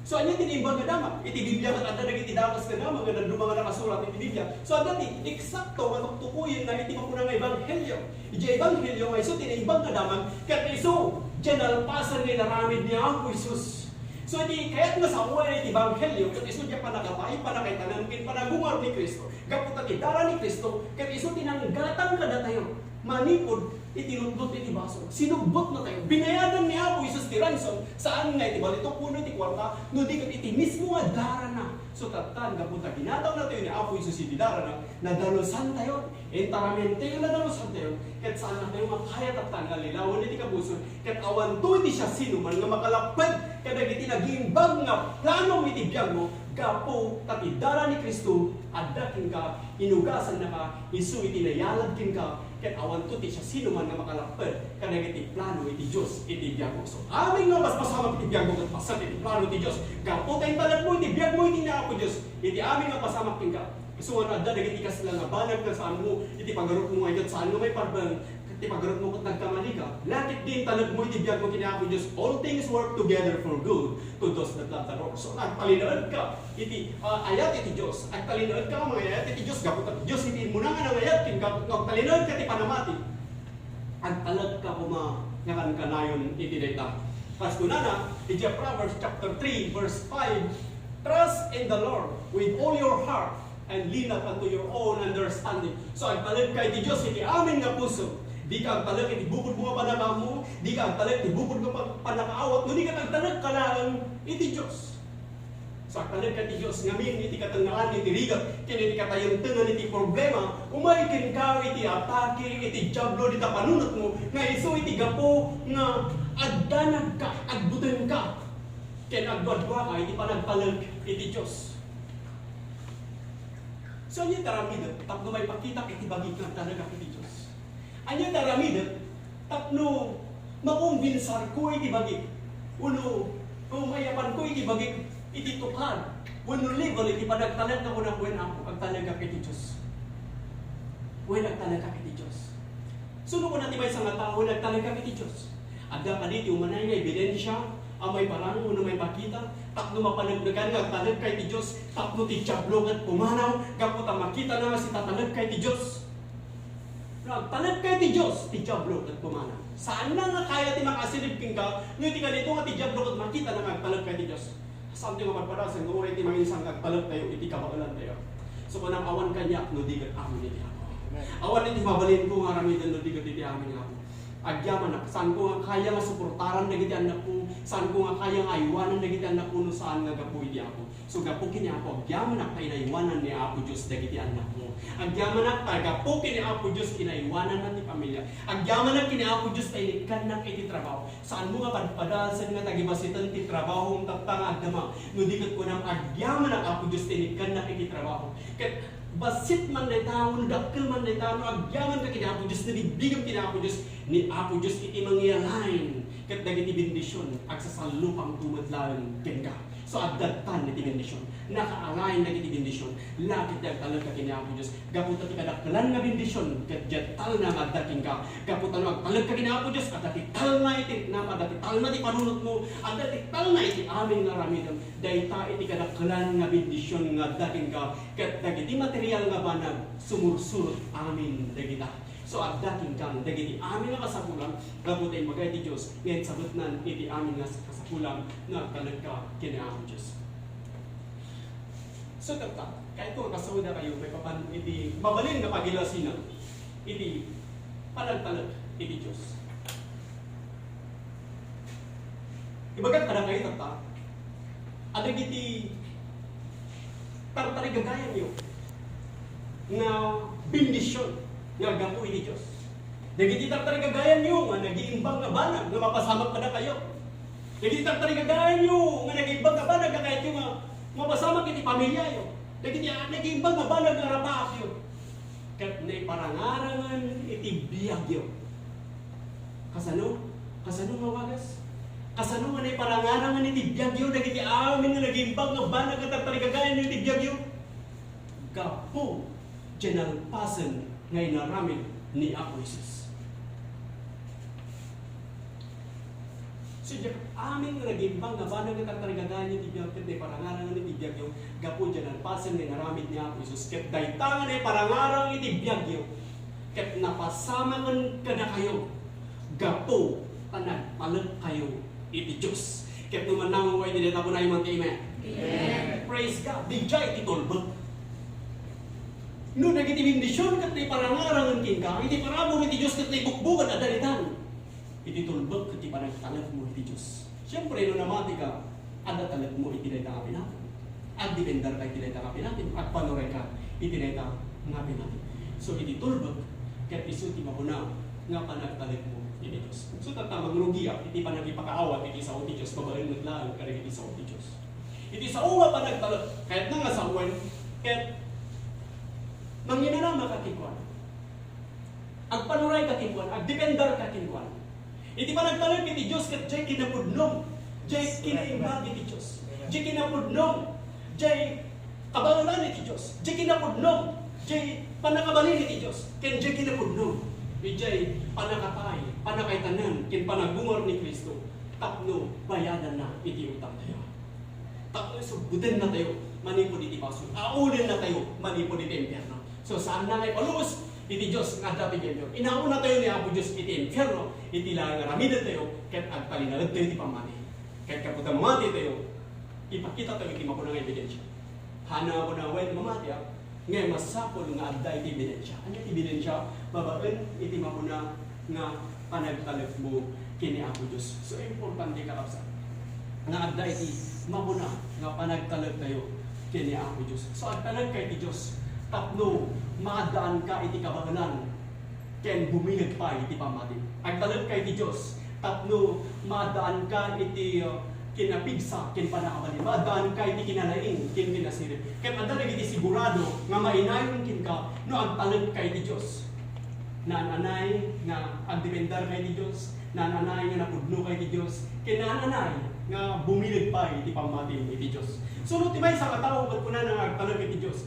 So, ania ti Naimbag nga Damag? Iti Biblia ket adda dagiti dakes nga damag nga dadduma nga nakasurat iti Biblia. So, adda ti eksakto nga tuktukoyenna iti makuna nga Ebanghelio. Idiay Ebanghelio nga isu ti Naimbag nga Damag, ket isu diay nalpasen nga inaramid ni Apo Jesus. So, iti kayat nga sawen iti Ebanghelio, ket isu diay pannakapay, pannakaitanem, ken panagungar ni Cristo. Gapu ta ti dara ni Cristo, ket isu ti nanggatang kadatayo manipud iti lutlut iti basol. Sinubbotna tayo. Binayadan ni Apo Jesus ti ransom, saan nga iti balitok wenno iti kuarta, no di ket iti mismo nga darana. So, tattan, gapu ta ginatawna tayo ni Apo Jesus iti darana, nadalusan tayo. Enteramente nga nadalusan tayo, ket saan tayo nga kaya tattan nga lilawen iti kabuson, ket awanto iti siasinoman nga makalapped kadagiti nagimbag nga plano iti biagmo, gapu ta ti dara ni Cristo adda kenka, inugasannaka, isu iti nayalad kenka, ket awanto ti siasinoman nga makalapped kadagiti plano iti Dios iti biagmo. So, amin nga paspasamak iti biagmo ket paset iti plano ti Dios. Gapu ta intalekmo iti biagmo iti ni Apo Dios, iti amin nga pasamak kenka. Isu nga adda dagiti kasla nga banag nga saanmo iti pagarupmo nga iket saan nga maiparbeng, ket ti pagarupmo ket nagkamalika. Lakit di intalekmo iti biagmo ken ni Apo Dios, all things work together for good to those that love the Lord. So, nagtalinaedka iti, ah, ayat iti Dios. Agtalinaedka nga mangayat iti Dios, gapu ta Dios iti immuna nga nangayat kenka, no agtalinaedka ti panamati. Agtalekka koma nga kankanayon iti dayta. Kas kunana, iti Proverbs chapter three, verse five, "Trust in the Lord with all your heart, and lean not unto your own understanding." So, agtalekka iti Dios iti amin nga puso. Dika agtalek iti bukodmo nga pannakaammo, dika agtalek iti bukodmo nga pa-, pannakaawat, no di ket agtalekka laeng iti Dios. So, agtalekka iti Dios ngamin iti katengngaan iti rigat ken iti katayentengan iti problema, umay kenka iti atake iti Diablo dita panunotmo nga isu iti gapu nga addanagka, agbutengka, ken agduaduaka iti panagtalek iti Dios. So, ania ti aramidek tapno maipakitak iti bagik nga agtalekak iti Dios? Ania ti aramidek tapno makombinsarko iti bagik? Wenno, o mayapanko iti bagik iti tukad wenno level iti panagtalek nga kunako wen Apo, agtalekak iti Dios. Wen agtalekak iti Dios. Sino kuna ti maysa nga tao, wen agtalekak iti Dios? Adda kadi ti umanay nga ebidensia a maiparang wenno maipakita tapno mapaneknekan nga agtalekka iti Dios, tapno ti Diablo ket pumanaw gapu ta makitana nga sitatalekka iti Dios? No agtalekka iti Dios, ti Diablo ket pumanaw. Saanna nga kaya ti makaasilib kenka no iti kaniato nga ti Diablo ket makitana nga agtalekka iti Dios. Saan ti nga padpadasen nga uray ti manginsang nga agtalektayo iti kabaelantayo? So, kunam, awan kaniak no di ket amin iti Apo. Amen. Awan iti mabalinko nga aramiden no di ket iti amin nga Apo. Agyamanak, saanko nga kaya nga suportaran dagiti annakko, saanko nga kaya nga aywanan dagiti annakko no saan nga gapu iti Apo. So, gapu ken ni Apo, agyamanak ta inaywanan ni Apo Dios dagiti annakmo. Agyamanak ta gapu ken ni Apo Dios, inaywananna ti pamilya. Agyamanak ken ni Apo Dios ta inikkannak iti trabaho. Saanmo nga padpadasen nga tagibasiten ti trabahom tatta nga agdama. No di ket kunam, agyamanak, Apo Dios, ta inikkannak iti trabaho. Ket bassit man dayta, wenno dakkel man dayta, no agyamanka ken ni Apo Dios, no bigbigem ken ni Apo Dios, ni Apo Dios iti mangi-align ket dagiti bendision, agsasallupangto met laeng kenka. So, adda tan iti bendision. Naka-align dagiti bendision. Lakit ti agtalekka ken ni Apo Dios. Gapu ta ti kadakkelan nga bendision, ket diay talna nga adda kenka. Gapu ta no agtalekka ken ni Apo Dios, adda ti talna iti riknam, adda ti talna ti panunotmo, adda ti talna iti amin nga aramidem. Dayta iti kadakkelan nga bendision nga adda kenka, ket dagiti material nga banag, sumursurot amin dagita. So, adda kenka dagiti amin nga kasapulan, gapu ta immagay ti Dios nga insabetnan iti amin nga kasapulan nga agtalekka ken ni Apo Dios. So, tatta, kayatko nga kasaoda kayo, maipapan iti mabalin nga pagilasinan iti panagtalek iti Dios. Ibagak kadakayo, tatta, a dagiti tartarigagayanyo nga bendision nga aggapu iti Dios. Dagiti tartarigagayanyo nga nagiimbag nga banag nga mapasamak kadakayo. Dagiti tartarigagayanyo nga nagiimbag nga banag nga kayatyo nga mapasamak iti pamiliayo. Dagiti, ah, nagiimbag nga banag nga rapaakyo. Ket naiparangarangan iti biagyo. Kasano? Kasano nga wagas? Kasano nga naiparangarangan iti biagyo dagiti amin nga nagiimbag nga banag nga tartarigagayanyo iti biagyo? Gapu diay nalpasen nga inaramid ni Apo Jesus. So, diak amin nga nagimbang nga banag nga tatarigagayan iti biag ket naiparangarang iti biagyo gapu diay nalpasen nga inaramid ni Apo Jesus. Ket dayta nga naiparangarang iti biagyo ket napasamangen kadakayo gapu ta nagtalekkayo iti Dios. Ket no mannangaw iti dayta, kunam ti amen. Amen. Praise God. Diay iti tulbek. No dagiti bendision ket naiparangarangen kenka, iti parabur iti Dios ket naibukbugan, adda ditan. Iti tulbek ket ti panagtalekmo iti Dios. Siempre, no namatika, adda talekmo iti dayta nga pinatim. Agdipendarka iti dayta nga pinatim. Agpanurayka iti dayta nga pinatim. So, iti tulbek ket isu ti makuna nga panagtalekmo iti Dios. So, tatta, mangrugiak iti panagipakaawat iti sao ti Dios, babaen met laeng kadagiti sao ti Dios. Iti sao nga panagtalek, kayatna nga sawen, ket manginanamaka kenkuana. Agpanurayka kenkuana, agdipendarka kenkuana. Iti panagtalek iti Dios ket diay kinapudno, diay kinaimbag iti Dios. Diay kinapudno, diay kabaelan iti Dios. Diay kinapudno, diay pannakabalin iti Dios. Ken diay kinapudno, diay pannakatay, pannakaitanem, ken panagumar ni Cristo tapno bayadanna iti utangtayo. Tapno subbutennatayo manipud iti basol. Aulennatayo manipud iti impierno. So, saanna nga ipalubos iti Dios nga adda ti impierno. Inaunatayo ni Apo Dios iti impierno, iti laeng nga aramidentayo, ket agtalinaedtayo ti pammati. Ket gapu ta mamatitayo, ipakitatayo iti makuna nga ebidensia. Haan a makuna, "Wen, mamatiak." Ngem masapul nga adda iti ebidensia. Ania ti ebidensia? Babaen iti makuna nga panagtalekmo ken ni Apo Dios. So, importante, kakabsat, nga adda iti makuna nga panagtalektayo ken ni Apo Dios. So, agtalekka iti Dios tapno maaddaanka iti kabaelan ken bumileg pay iti pammati. Agtalekka iti Dios tapno maaddaanka iti, uh, kinapigsa ken pannakabalin. Maaddaanka iti kinalaing ken kinasirib. Ket adda dagiti sigurado nga mainayon kenka no agtalekka iti Dios. Naan-anay nga agdipendarka iti Dios. Naan-anay nga napudnoka iti Dios. Ken naan-anay nga bumileg pay iti pammati iti Dios. Suno ti maysa nga tao ket kunana nga agtalek iti Dios.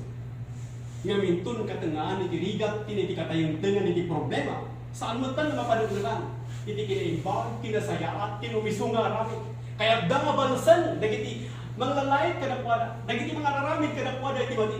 Ngem inton katengngaan iti rigat ken iti katayengtengan iti problema, saan metten nga mapaneknekan iti kinaimbag, kinasayaat, ken umisu nga aramid. Kayatda nga balsen dagiti manglalait kadakuada, dagiti mangararamid kadakuada iti mati.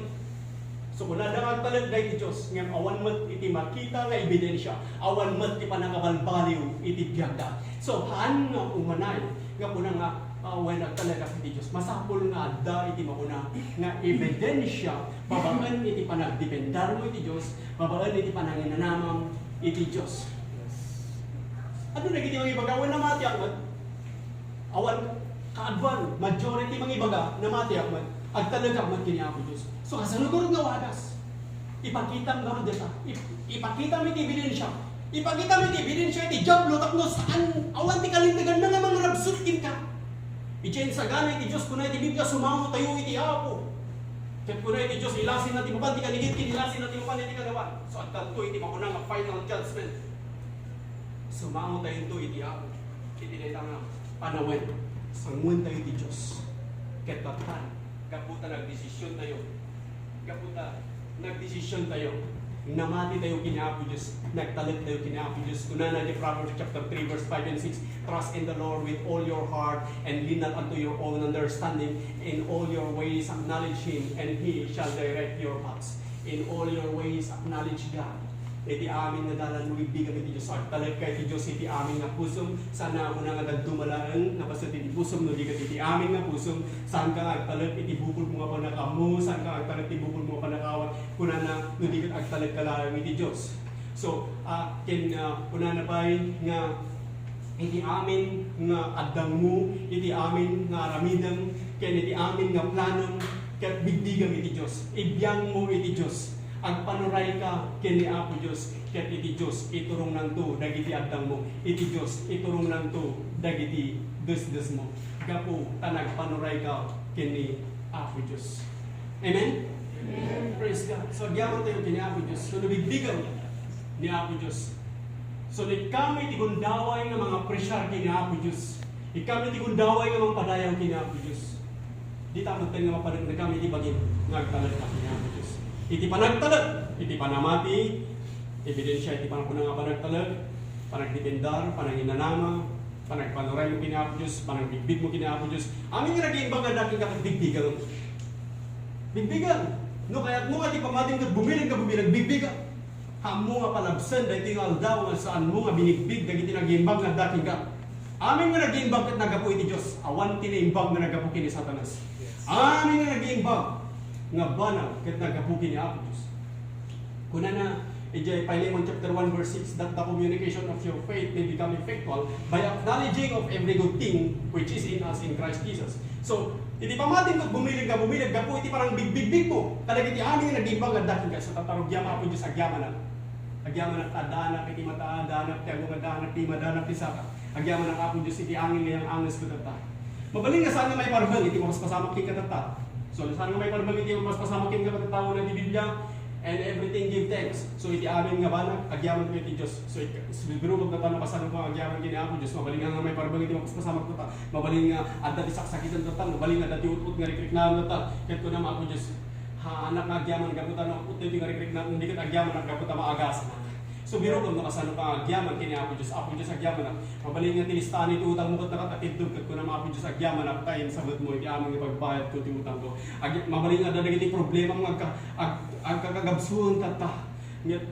So, kunada nga agtalekda iti Dios, ngem awan met iti makita nga ebidensia, awan met ti pannakabalbaliw iti biagda. So, haan nga umanay nga kuna nga, ah, wen agtalekak iti Dios. Masapul nga adda iti makuna nga ebidensia babaen iti panagdipendarmo iti Dios, babaen iti pananginanamam iti Dios. Adu dagiti mangibaga, "Wen, namatiak met." Awan kaaduan, majority mangibaga, "Namatiak met, agtalekak met ken ni Apo Dios." So, kasano ngarud nga wagas? Ipakitam ngarud dayta. Ip-, ipakitam iti ebidensia. Ipakitam iti ebidensia iti Diablo tapno saan, awan ti kalinteganna nga mangrabsut kenka. Idiay insagana iti Dios, kuna iti Biblia, "Sumangotayo iti Apo." Ket kuna iti Dios, "Ilasinna ti mapan ti kaligid, ken ilasinna ti mapan iti kagawan." So, addanto iti makuna nga final judgment. Sumangotayonto iti Apo iti dayta nga panawen. Sangoentayo iti Dios. Ket tattan, gapu ta nagdesisiontayo, gapu ta nagdesisiontayo, namatitayo ken ni Apo Dios, nagtalektayo ken ni Apo Dios. Kunana iti Proverbs chapter three, verse five and six, "Trust in the Lord with all your heart, and lean not unto your own understanding. In all your ways acknowledge Him, and He shall direct your paths." In all your ways, acknowledge God. Iti amin nga dalan mo, bigbigam iti Dios. Agtalekka iti Dios iti amin nga pusom. Saan a kuna nga dadduma laeng nga bassit iti pusom no di ket iti amin nga pusom. Saanka nga agtalek iti bukodmo nga pannakaammo, saanka nga agtalek iti bukodmo nga pannakaawat. Kunana, no di ket agtalekka laeng iti Dios. So, ah, ken, ah, kunana pay nga iti amin nga addangmo, iti amin nga aramidem, ken iti amin nga planom, ket bigbigam iti Dios. Ibiangmo iti Dios. Agpanurayka ken ni Apo Dios, ket iti Dios iturongnanto dagiti addangmo. Iti Dios iturongnanto dagiti desdesmo. Gapu ta nagpanurayka ken ni Apo Dios. Amen? Amen. Praise God. So, agyamantayo ken ni Apo Dios. So, nabigbigam ni Apo Dios. So, no ikkam iti gundaway nga mangapresiar ken ni Apo Dios, ikkam iti gundaway nga mangpadayaw ken ni Apo Dios, dita metten nga mapaneknekam iti bagim nga agtalekka ken ni Apo Dios. Iti panagtalek, iti panamati, Ebidensia iti panagkuna nga panagtalek, panagdependar, pananginanama, panagpanuray mo ken Apo Dios, panagbigbig mo ken Apo Dios. Amin nga nag-iimbag nga adda kenka, bigbigam. Bigbigam. No kayatmo nga iti pammatim ket bumileg nga bumileg, bigbigam. Ammo nga palabsen daytoy nga aldaw nga saanmo nga binigbig dagiti nag-iimbag nga adda kenka. Amin nga nag-iimbag ket naggapu iti Dios, awan ti naimbag nga naggapu ken ni Satanas. Amin nga nag-iimbag nga banag ket naggapu ken ni Apo Dios. Kunana, idiay Philemon chapter one verse six, "That the communication of your faith may become effectual by acknowledging of every good thing which is in us in Christ Jesus." So, iti pammatim ket bumileg nga bumileg gapu iti panangbigbigbig mo kadagiti amin nga nag-iimbag nga adda kenka, so, tatta rugiam, Apo Dios, agyamanak. Agyamanak ta addanak iti mata, addanak ti agong, addanak ti madanak ti saka. Agyamanak, Apo Dios, iti angin nga yang anges ko tatta. Mabalin nga saan nga maiparbeng iti mapaspasamak kenka tatta. So, saan nga maiparbeng iti mapaspasamak kenka tatta, una ti Biblia, "And everything give thanks." So, iti amin nga banag, agyaman iti Dios. So, ik-, siguro magtatano kasano nga agyaman ken ni Apo Dios. Mabalin nga, nga maiparbeng iti mapaspasamak tatta. Mabalin nga adda ti saksakiten tatta. Mabalin nga adda ti ut-ut nga rikriknaan tatta. Ket kunam, Apo Dios, ha, anak nga agyaman gapu ta no, ut-ut nga rikriknaan, ket agyaman gapu ta maagasan. So, birokam no kasano ka agyaman ken ni Apo Dios. Apo Dios, agyamanak. Mabalin nga ti listaan iti utangmo ket nakatitibtib ket kunam, Apo Dios, agyamanak ta insabetmo iti amin nga pagbayadko ti utangko. Ag-, mabalin nga adda dagiti problemam nga agka-, ag-, agkakagabsuen tatta. Ngem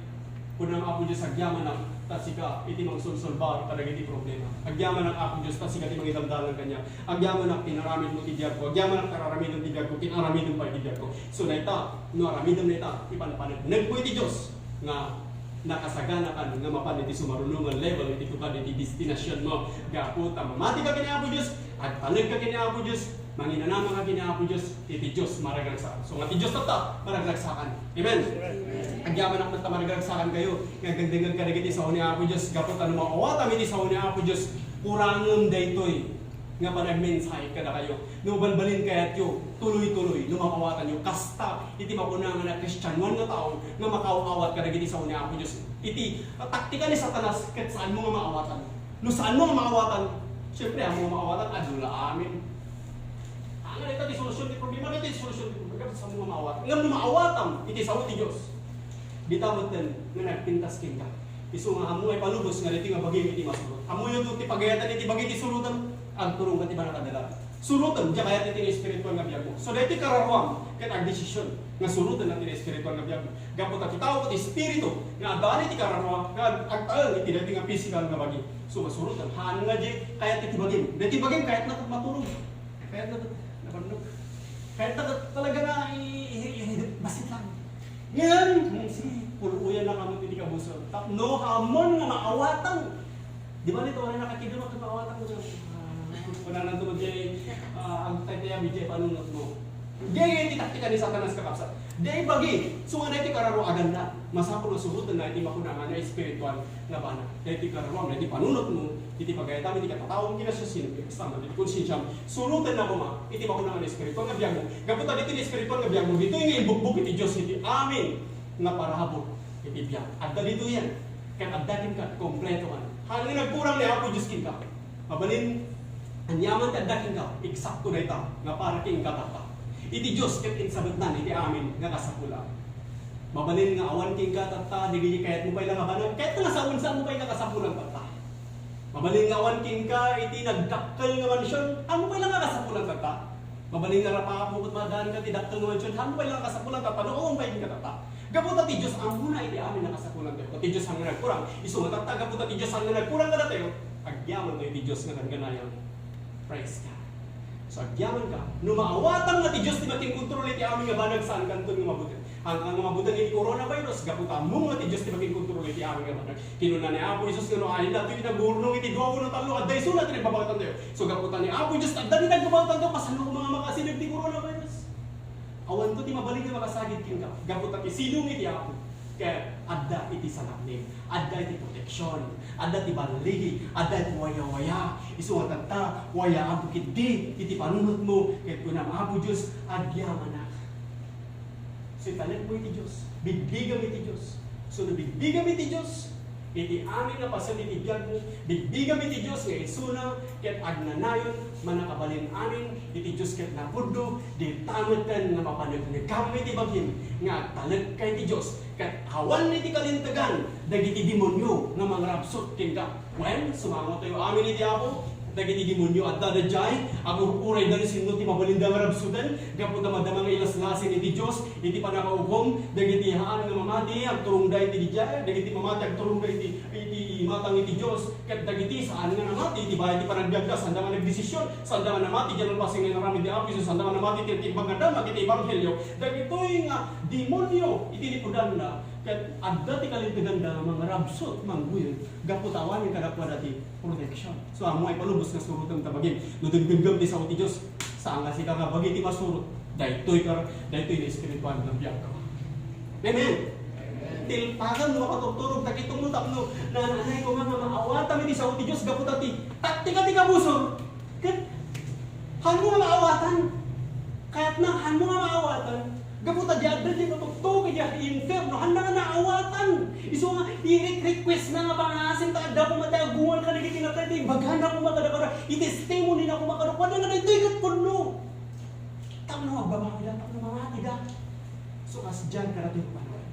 kunam, Apo Dios, agyamanak ta sika iti mangsolsolbar kadagiti problema. Agyamanak, Apo Dios, ta sika ti mangidamdamag kaniak. Agyamanak, inaramidmo ti biagko. Agyamanak, aramidem ti biagko, ken aramidem pay ti biagko. So, dayta, no aramidem dayta, ipanpaneknekmo iti Dios nga nakasaganakan nga mapan iti sumaruno nga level iti tukad iti destinasionmo. Gapu ta mamati ka ken ni Apo Dios, agtalek ka ken ni Apo Dios, manginanama ka ken ni Apo Dios, iti Dios maragragsakan. So, nga ti Dios tatta, maragragsakan. Amen? Amen. Agyamanak met ta maragragsakan kayo, nga agdengdengngeg kadagiti sao ni Apo Dios, gapu ta no maawatam iti sao ni Apo Dios, kurangem daytoy nga panagmensahe kadakayo. No balbalin kayatyo, tuloy-tuloy, no maawatanyo, kasta iti makuna nga nagkristianoan nga tao nga makaaw-awat kadagiti sao ni Apo Dios. Iti taktika ni Satanas, ket saanmo nga maawatan. No saanmo nga maawatan, siyempre, ammo nga maawatan, adu la amin. Ah, nga dayta ti solusyon ti problema, dayta ti solusyon ti problema, saanmo nga maawatan. Ngem no maawatam iti sao ti Dios, dita metten nga nagpintas kenka. Isu nga ammo nga ipalubos nga daytoy nga bagim iti masurot. Ammoyo ti pagayatan iti bagi ti surotem, agturong ka ti banag a dalan. Surotem, diay kayat iti espirituan nga biagmo. So, daytoy kararuam ket agdesision nga suroten ti espirituan nga biagmo. Gapu ta ti tao ket espiritu nga addaan iti kararua nga agtaeng iti daytoy nga pisikal nga bagi. So, masuroten. Haan nga diay kayat iti bagim. Daytoy bagim, kayatna ket maturog. Kayatna ket nabannog. Kayatna ket talaga nga i-, i-, i-, bassit lang. Ngem, hmm, si, puluyan na kamo iti kabusen. Tapno, hamon nga maawatan. Di ba nito, wala nakakiduma kung maawatan mo siya? Ah, wala nang tungod diay, ah, ang taytayami diay panunot mo. Diay iti taktika ni Satanas, kakabsat. Diay bagi, so nga daytoy kararuaganna. Masapul nga suroten na iti makuna nga espirituan nga banag. Daytoy kararuam, daytoy panunot mo, iti pagayatam, iti katataom, kinasiasino, iti kasama, iti konsensiam. Suroten na koma, iti makuna nga espirituan nga biagmo. Gapu ta ditoy espirituan nga biagmo, ditoy nga imbukbok iti Dios, iti amin nga parabur, iti biag. Adda ditoy yan. Ket adda kenka, kompleto man. Haan nga nagkurang ni Apo Dios kenka. Mabalin, aniaman ti adda kenka, eksakto dayta, nga para kenka tatta. Iti Dios ket insabetnan iti amin nga kasapulan. Mabalin nga awan kenka tatta, dagiti kayatmo pay la nga banag, kayatna nga sawen, saanmo pay nga kasapulan tatta. Mabalin nga awan kenka iti nagdakkel nga mansion, saanmo pay la nga kasapulan tatta. Mabalin nga rapaap mo ket maaddaanka ti dakkel nga mansion, saanmo pay la nga kasapulan tatta, no awan pay kenka tatta. Gapu ta ti Dios ammona iti amin a kasapulantayo. Ti Dios saan nga nagkurang. Isu nga tatta, gapu ta ti Dios saan nga nagkurang kadatayo, agyamantayo iti Dios nga gangganayang. Praise God. So, agyamanka. No maawatam nga ti Dios ti makinkontrol iti amin nga banag, saankanton nga mabuteng. Haan nga mabuteng iti coronavirus, gapu ta ammom nga ti Dios ti makinkontrol iti amin nga banag. Kinuna ni Apo Jesus nga no adda daytoy nagurnong iti dua wenno tallo, adda isuna ti nagbabaetantayo. So, gapu ta ni Apo Jesus, adda ti nagbabaetantayo, kasano koma nga makasideg ti coronavirus? Awanto ti mabalin nga makasagid kenka, gapu ta ti sidong iti Apo ket adda iti salaknib, adda iti proteksion, adda ti balligi, adda iti wayawaya. Isu nga tatta, wayaam ketdi iti panunotmo, ket kunam, Apo Dios, agyamanak. So, italekmo iti Dios, bigbigam iti Dios. So, no bigbigam iti Dios, iti amin a paset iti biagmo, bigbigam iti Dios nga isuna ket agnanayon Mannakabalin amin iti Dios ket napudno, dita metten nga mapaneknekam iti bagim nga agtalekka iti Dios, ket awan iti kalintegan dagiti demonio nga mangrabsut kenka. Wen, sumangotayo amin iti Apo. Dagiti demonio adda daydiay, agur-urayda no sinno ti mabalinda nga rabsuten, gapu ta madama nga ilaslasin iti Dios iti pannakaugom. Dagiti haan nga mamati, agturongda iti daydiay, dagiti mamati, agturongda iti, iti imatang iti Dios. Ket dagiti saan nga namati iti bayay ti panagbiagda, sanda nga nagdesisyon, sanda nga namati diay nalpasen nga inaramid ni Apo Jesus, sanda nga namati iti timbag nga damag iti ebanghelio. Dagitoy nga demonio iti likudanna, ket adda ti kalinteganda nga mangrabsut, mangguyod, gapu ta awanen kadakuada ti protection. So, ammo ay palubos nga surotem ta bagim. No dengdengngem ti sao ti Dios, saan nga sika nga bagi ti masurot. Daytoy kar-, daytoy nga espiritual nga biag. Amen. Tilpakan no makaturturog ta kitungmo tapno nananay ko nga maawatam iti sao ti Dios gapu ta ti taktika ti kabusor. Ket hanno nga maawatan? Kayatna, hanno nga maawatan? Gapu ta diay adda diay natugtog idiay inferno, hanna nga naawatan. Isu nga, i-request na nga pangasim ta adda koma ti agungar kadagiti natay, ta ibagana koma kadakuada, i-testimony na koma kadakuada nga daytoy ket pudno. Tapno agbabawida, tapno mamatida. So, kasdiay kadatayo, Panginoon.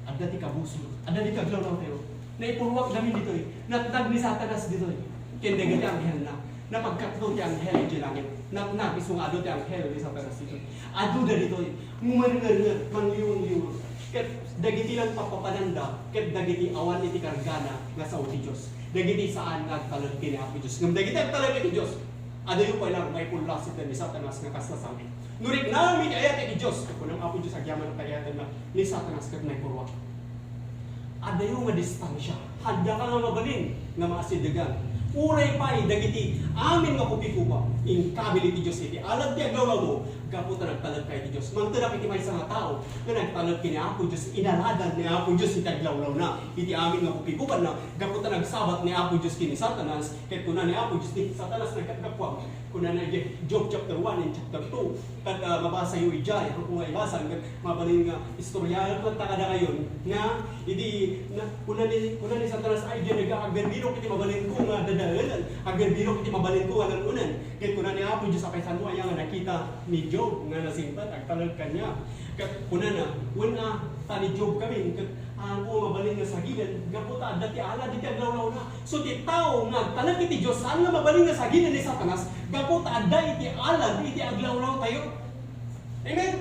Adda ti kabusor, adda ti kaglawlawtayo. Naipurruak ngamin ditoy. Natnag ni Satanas ditoy. Ken dagiti anghelna. Napagkatlo ti anghel idiay langit. Natnag isu nga adu ti anghel ni Satanas ditoy. Aduda ditoy. Ngumerngernger, mangliwengngireng. Ket dagiti lang papapananda, ket dagiti awan iti kargana nga sao ti Dios. Dagiti saan nga agtalek ken ni Apo Dios. Ngem dagiti agtalek iti Dios, adayo pay lang maipullasiten ni Satanas nga kasla sangit. No riknam iti ayat iti Dios, kunam, Apo Dios, agyamanak ta ayatennak ni Satanas ket naipurruak. Adayo nga distansia, haddaka nga mabalin nga maasidegan. Uray pay dagiti amin nga kupikupa, inkabil iti Dios iti alad ti aglawlawmo, gapu ta nagtalekka iti Dios. Mangtedak iti maysa nga tao nga nagtalek ken ni Apo Dios, inaladan ni Apo Dios iti aglawlawna. Iti amin nga kupikupanna, gapu ta nagsabat ni Apo Dios ken ni Satanas, ket kuna ni Apo Dios, "Ni Satanas, nagkatgapuam." Kunana idiay Job chapter one and chapter two. Ket, ah, mabasayo idiay, haanko nga ibasa, ket mabalin nga istoryaenko ta kadakayo, nga idi, na, kuna ni, kuna ni Satanas, "Ay, diay nag-, agbirbirok iti mabalinko nga dadaelan, agbirbirok iti mabalinko nga lan-onan." Ket kuna ni Apo Dios, "Apay, saan mo aya nga nakita ni Job nga nasingpet, agtalek kaniak?" Ket kunana, "Wen a, ta ni Job kami, ket haanko mabalin nga sagiden, gapu ta adda ti alad iti aglawlawna." So, ti tao nga agtalek iti Dios, saan nga mabalin nga sagiden ni Satanas, gapu ta adda iti alad iti aglawlawtayo. Amen?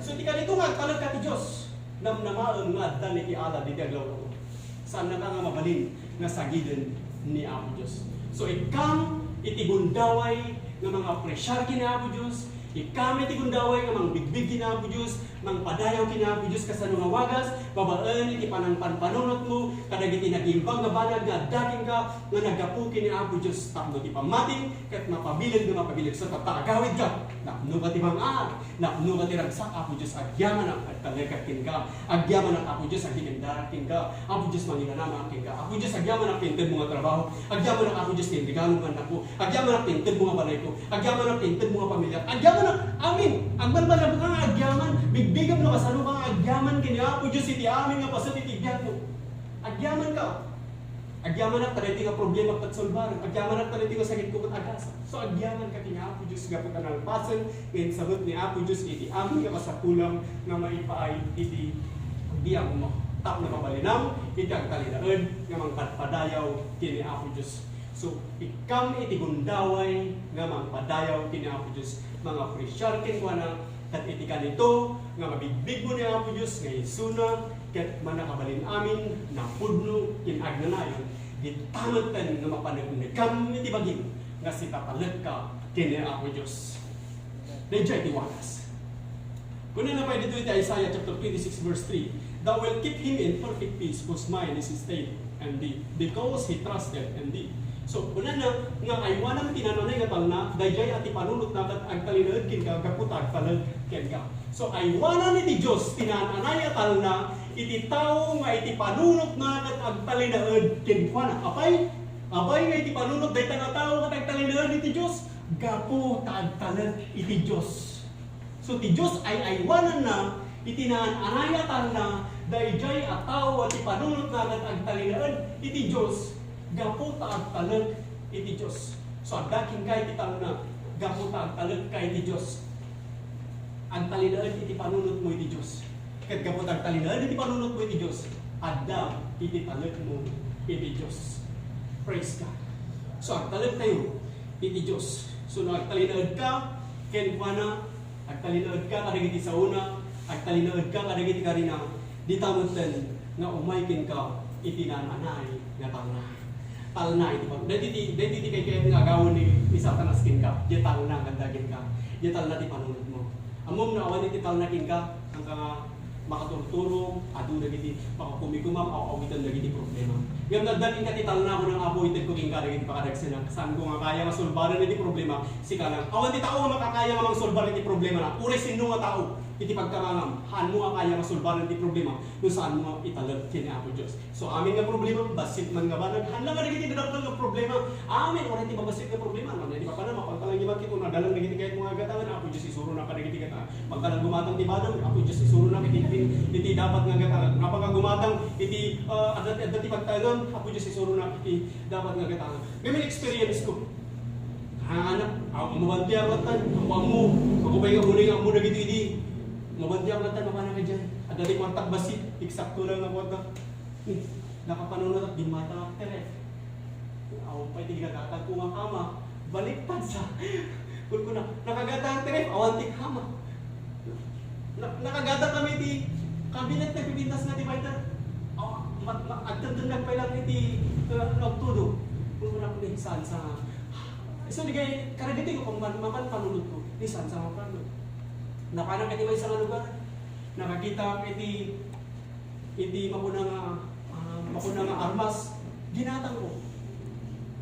So, ti kadito nga agtalekka ti Dios, namnamaem nga adda iti alad iti aglawlawmo. Saannaka nga mabalin nga sagiden ni Apo Dios. So, ikkam iti gundaway nga mangapresiar ken ni Apo Dios, ikkam iti gundaway nga mangbigbig ken ni Apo Dios, mangpadayaw ken ni Apo Dios kasano nga wagas, babaen iti panangpanpanunotmo kadagiti nagimbag nga banag nga adda kenka nga naggapu ken ni Apo Dios tapno ti pammatim ket mapabileg nga mapabileg. So, tatta agawidka, napnoka ti bang-at, napnoka ti ragsak, Apo Dios, agyamanak, agtalekak kenka, agyamanak, Apo Dios, agigendarak kenka, Apo Dios, mangilanamak kenka, Apo Dios, agyamanak ti intedmo nga trabaho, agyamanak, Apo Dios, ti regalom nga annakko, agyamanak ti intedmo nga balayko, agyamanak ti intedmo nga pamiliak, agyamanak, amin, agbalbaliwka nga agyaman, bigbigam no kasano ka nga agyaman ken ni Apo Dios iti amin nga paset iti biagmo. Agyamanka. Agyamanak ta daytoy nga problema ket solbaren. Agyamanak ta daytoy nga sakitko ket agasam. So, agyamanka ken ni Apo Dios gapu ta nalpasen nga insabet ni Apo Dios iti amin nga kasapulam nga maipaay iti biagmo. Tapno mabalinam iti agtalinaed nga mangpadpadayaw ken ni Apo Dios. So, ikkam iti gundaway nga mangpadayaw ken ni Apo Dios, mangapresiar kenkuana, ket iti kanito nga mabigbigmo ni Apo Dios nga isuna ket mannakabalin amin napudno ken agnanayon, dita metten nga mapaneknekam iti bagim nga sitatalekka ken ni Apo Dios. Daydiay ti wagas. Kunana pay ditoy ti Isaiah chapter twenty-six verse three, "Thou wilt keep him in perfect peace whose mind is stayed on thee, because he trusted in thee." So, kunana nga aywanam ti naan-anay nga talna, daydiay a ti panunotna ket agtalinaed kenka gapu ta agtalek kenka. So, aywanan iti Dios ti naan-anay a talna iti tao nga iti panunotna ket agtalinaed kenkuana. Apay? Apay nga iti panunot dayta nga tao ket agtalinaed iti Dios? Gapu ta agtalek iti Dios. So, ti Dios ay-aywananna iti naan-anay a talna daydiay a tao a ti panunotna ket agtalinaed iti Dios gapu ta agtalek iti Dios. So, adda kenka iti talna, gapu ta agtalekka iti Dios. Agtalinaed iti panunotmo iti Dios. Ket gapu ta agtalinaed iti panunotmo iti Dios, adda iti talekmo iti Dios. Praise God. So, agtalektayo iti Dios. So, no agtalinaedka kenkuana, agtalinaedka kadagiti saona, agtalinaedka kadagiti karina, dita metten nga umay kenka iti nananay nga talna. Talna iti pag-, daytoy ti, daytoy ti kaikayat nga agawen ni, ni Satanas kenka. Diay talna nga adda kenka. Diay talna ti panunotmo. Ammom no awan iti talna kenka, saan ka nga makaturturog, adu dagiti makakumikumam, aw-awitan dagiti problema. Ngem no adda kenka ti talna, kunam, Apo, itedko kenka dagiti pakadagsenak. Saanko nga kaya nga sulbaren iti problema, sika lang. Awan ti tao nga makakaya nga mangsulbar iti problemana. Uray sinno nga tao iti pagkamangam, haanmo nga kaya nga sulbaren iti problema no saanmo nga italek ken ni Apo Dios. So, amin nga problema, bassit man nga banag, haan lang kadagiti dadakkel nga problema. Amin, uray ti babassit nga problema. Ano, di ba pa na, mapagkalang ibat kito, nadalang dagiti kayat mo nga gatangan, Apo Dios, isuronak kadagiti gatangan. Pagkalang gumatang ti banag, Apo Dios, isuronak iti, iti, iti dapat nga gatangan. Napakagumatang iti, ah, adda, adda ti pagtaengan, Apo Dios, isuronak iti dapat nga gatangan. May, may experience ko. Ah, anak, ako mabanti ako tan, ako mo, ako ba yung muna yung amo na gito, hindi. Mabanti ako tan, mapana ka dyan. Adda ti kwartak bassit, eksakto lang nga kwartak. Hmm, nakapanunot at di mata, tere. Awan pay ti ginagatag ko nga kama. Baliktad sa. Kun ko na, nakagatang tere, awan ti kama. Na, nakagatang kami ti kabinet na pipintas nga divider. Aw, ma, ma, agtagdagdag pay lang iti, uh, nagtudo. Kun ko na, ni saan sa, so, di kay, karagiti ko, kung man, mapan panunot ko, ni saan sa mapan. Napanak iti maysa nga lugar. Nakakita iti iti mapuna nga, ah, mapuna nga armas, ginatang ko.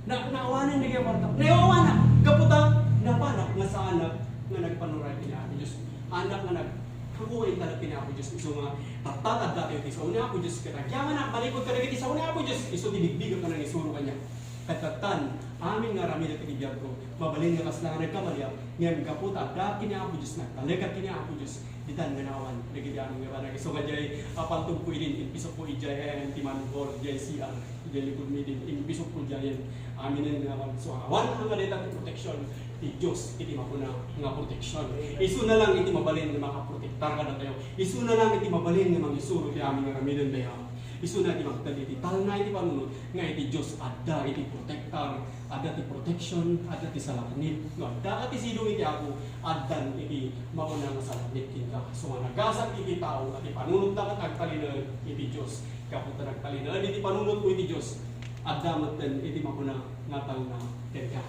Na, naawanan dagiti kwarta. Nayawanak, gapu ta, napanak nga saanak nga nagpanuray ken ni Apo Dios. Anak nga nag-, kakuha intalek ken ni Apo Dios. Isu nga, tatta, adda tayo ti sao ni Apo Dios, ket agyamanak, malikod kadagiti sao ni Apo Dios. Isu ti bigbigak nga nangisuro kaniak. Ket tattan, amin nga aramidek iti biagko, mabalin nga kasla nga nagkamaliak, ngem gapu ta adda ken ni Apo Dios, nagtalekak ken ni Apo Dios. Ditan nga naawan dagiti amin nga banag. Isu nga diay, ah, paltogko idin, impisokko idiay, eh, ti manhole, diay C R, idiay likod mi idin, impisokko diay, aminen nga awan. So, awan nga dayta ti protection ti Dios iti mapuna nga protection. Isuna lang iti mabalin nga makaprotektar kadatayo. Isuna lang iti mabalin nga mangisuro ti amin nga aramiden tayo. Isuna ti magted iti talna iti panunot nga iti Dios adda iti protektar. Adda ti protection, adda ti salaknib. No adda ka ti sidong iti Apo, addan iti mapuna nga salaknib kenka. So nga nagasat iti tao a ti panunotna ket agtalinaed iti Dios. Gapu ta nagtalinaed iti panunotmo iti Dios, adda metten iti mapuna nga talna kenka.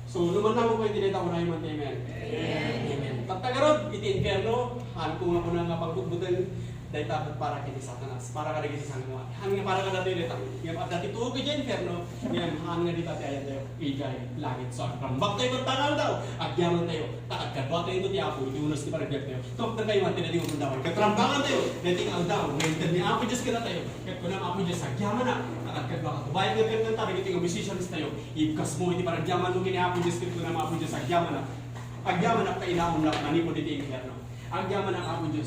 So, no mannangopkayo iti dayta, unayen man ti amen. Amen. Amen. Tatta ngarud, iti infierno, haanko nga kuna nga pangbutbuteng, dayta ket para ken ni Satanas, para kadagiti sangoan. Haan nga para kadatayo dayta. Ngem adda ti tuok idiay infierno, ngem haan nga dita ti ayantayo idiay langit. So, agrambaktayo ket tangawtayo, agyamantayo, ta agkadua tayo ti Apo, iti unos ti panagbiagtayo. Tumakderkayo man ti daytoy nga gundaway. Ket rambangantayo, daytoy nga aldaw, nga inted ni Apo Dios kadatayo. Ket kuna ni Apo Dios, agyamanak, ta agkadua, kabayag nga ket kadagiti nga musicians tayo. Ibkasmo iti panagyamanmo ken ni Apo Dios, ket kuna ni Apo Dios, agyamanak. Agyamanak ta inaonnak manipud iti infierno. Agyamanak, Apo Dios,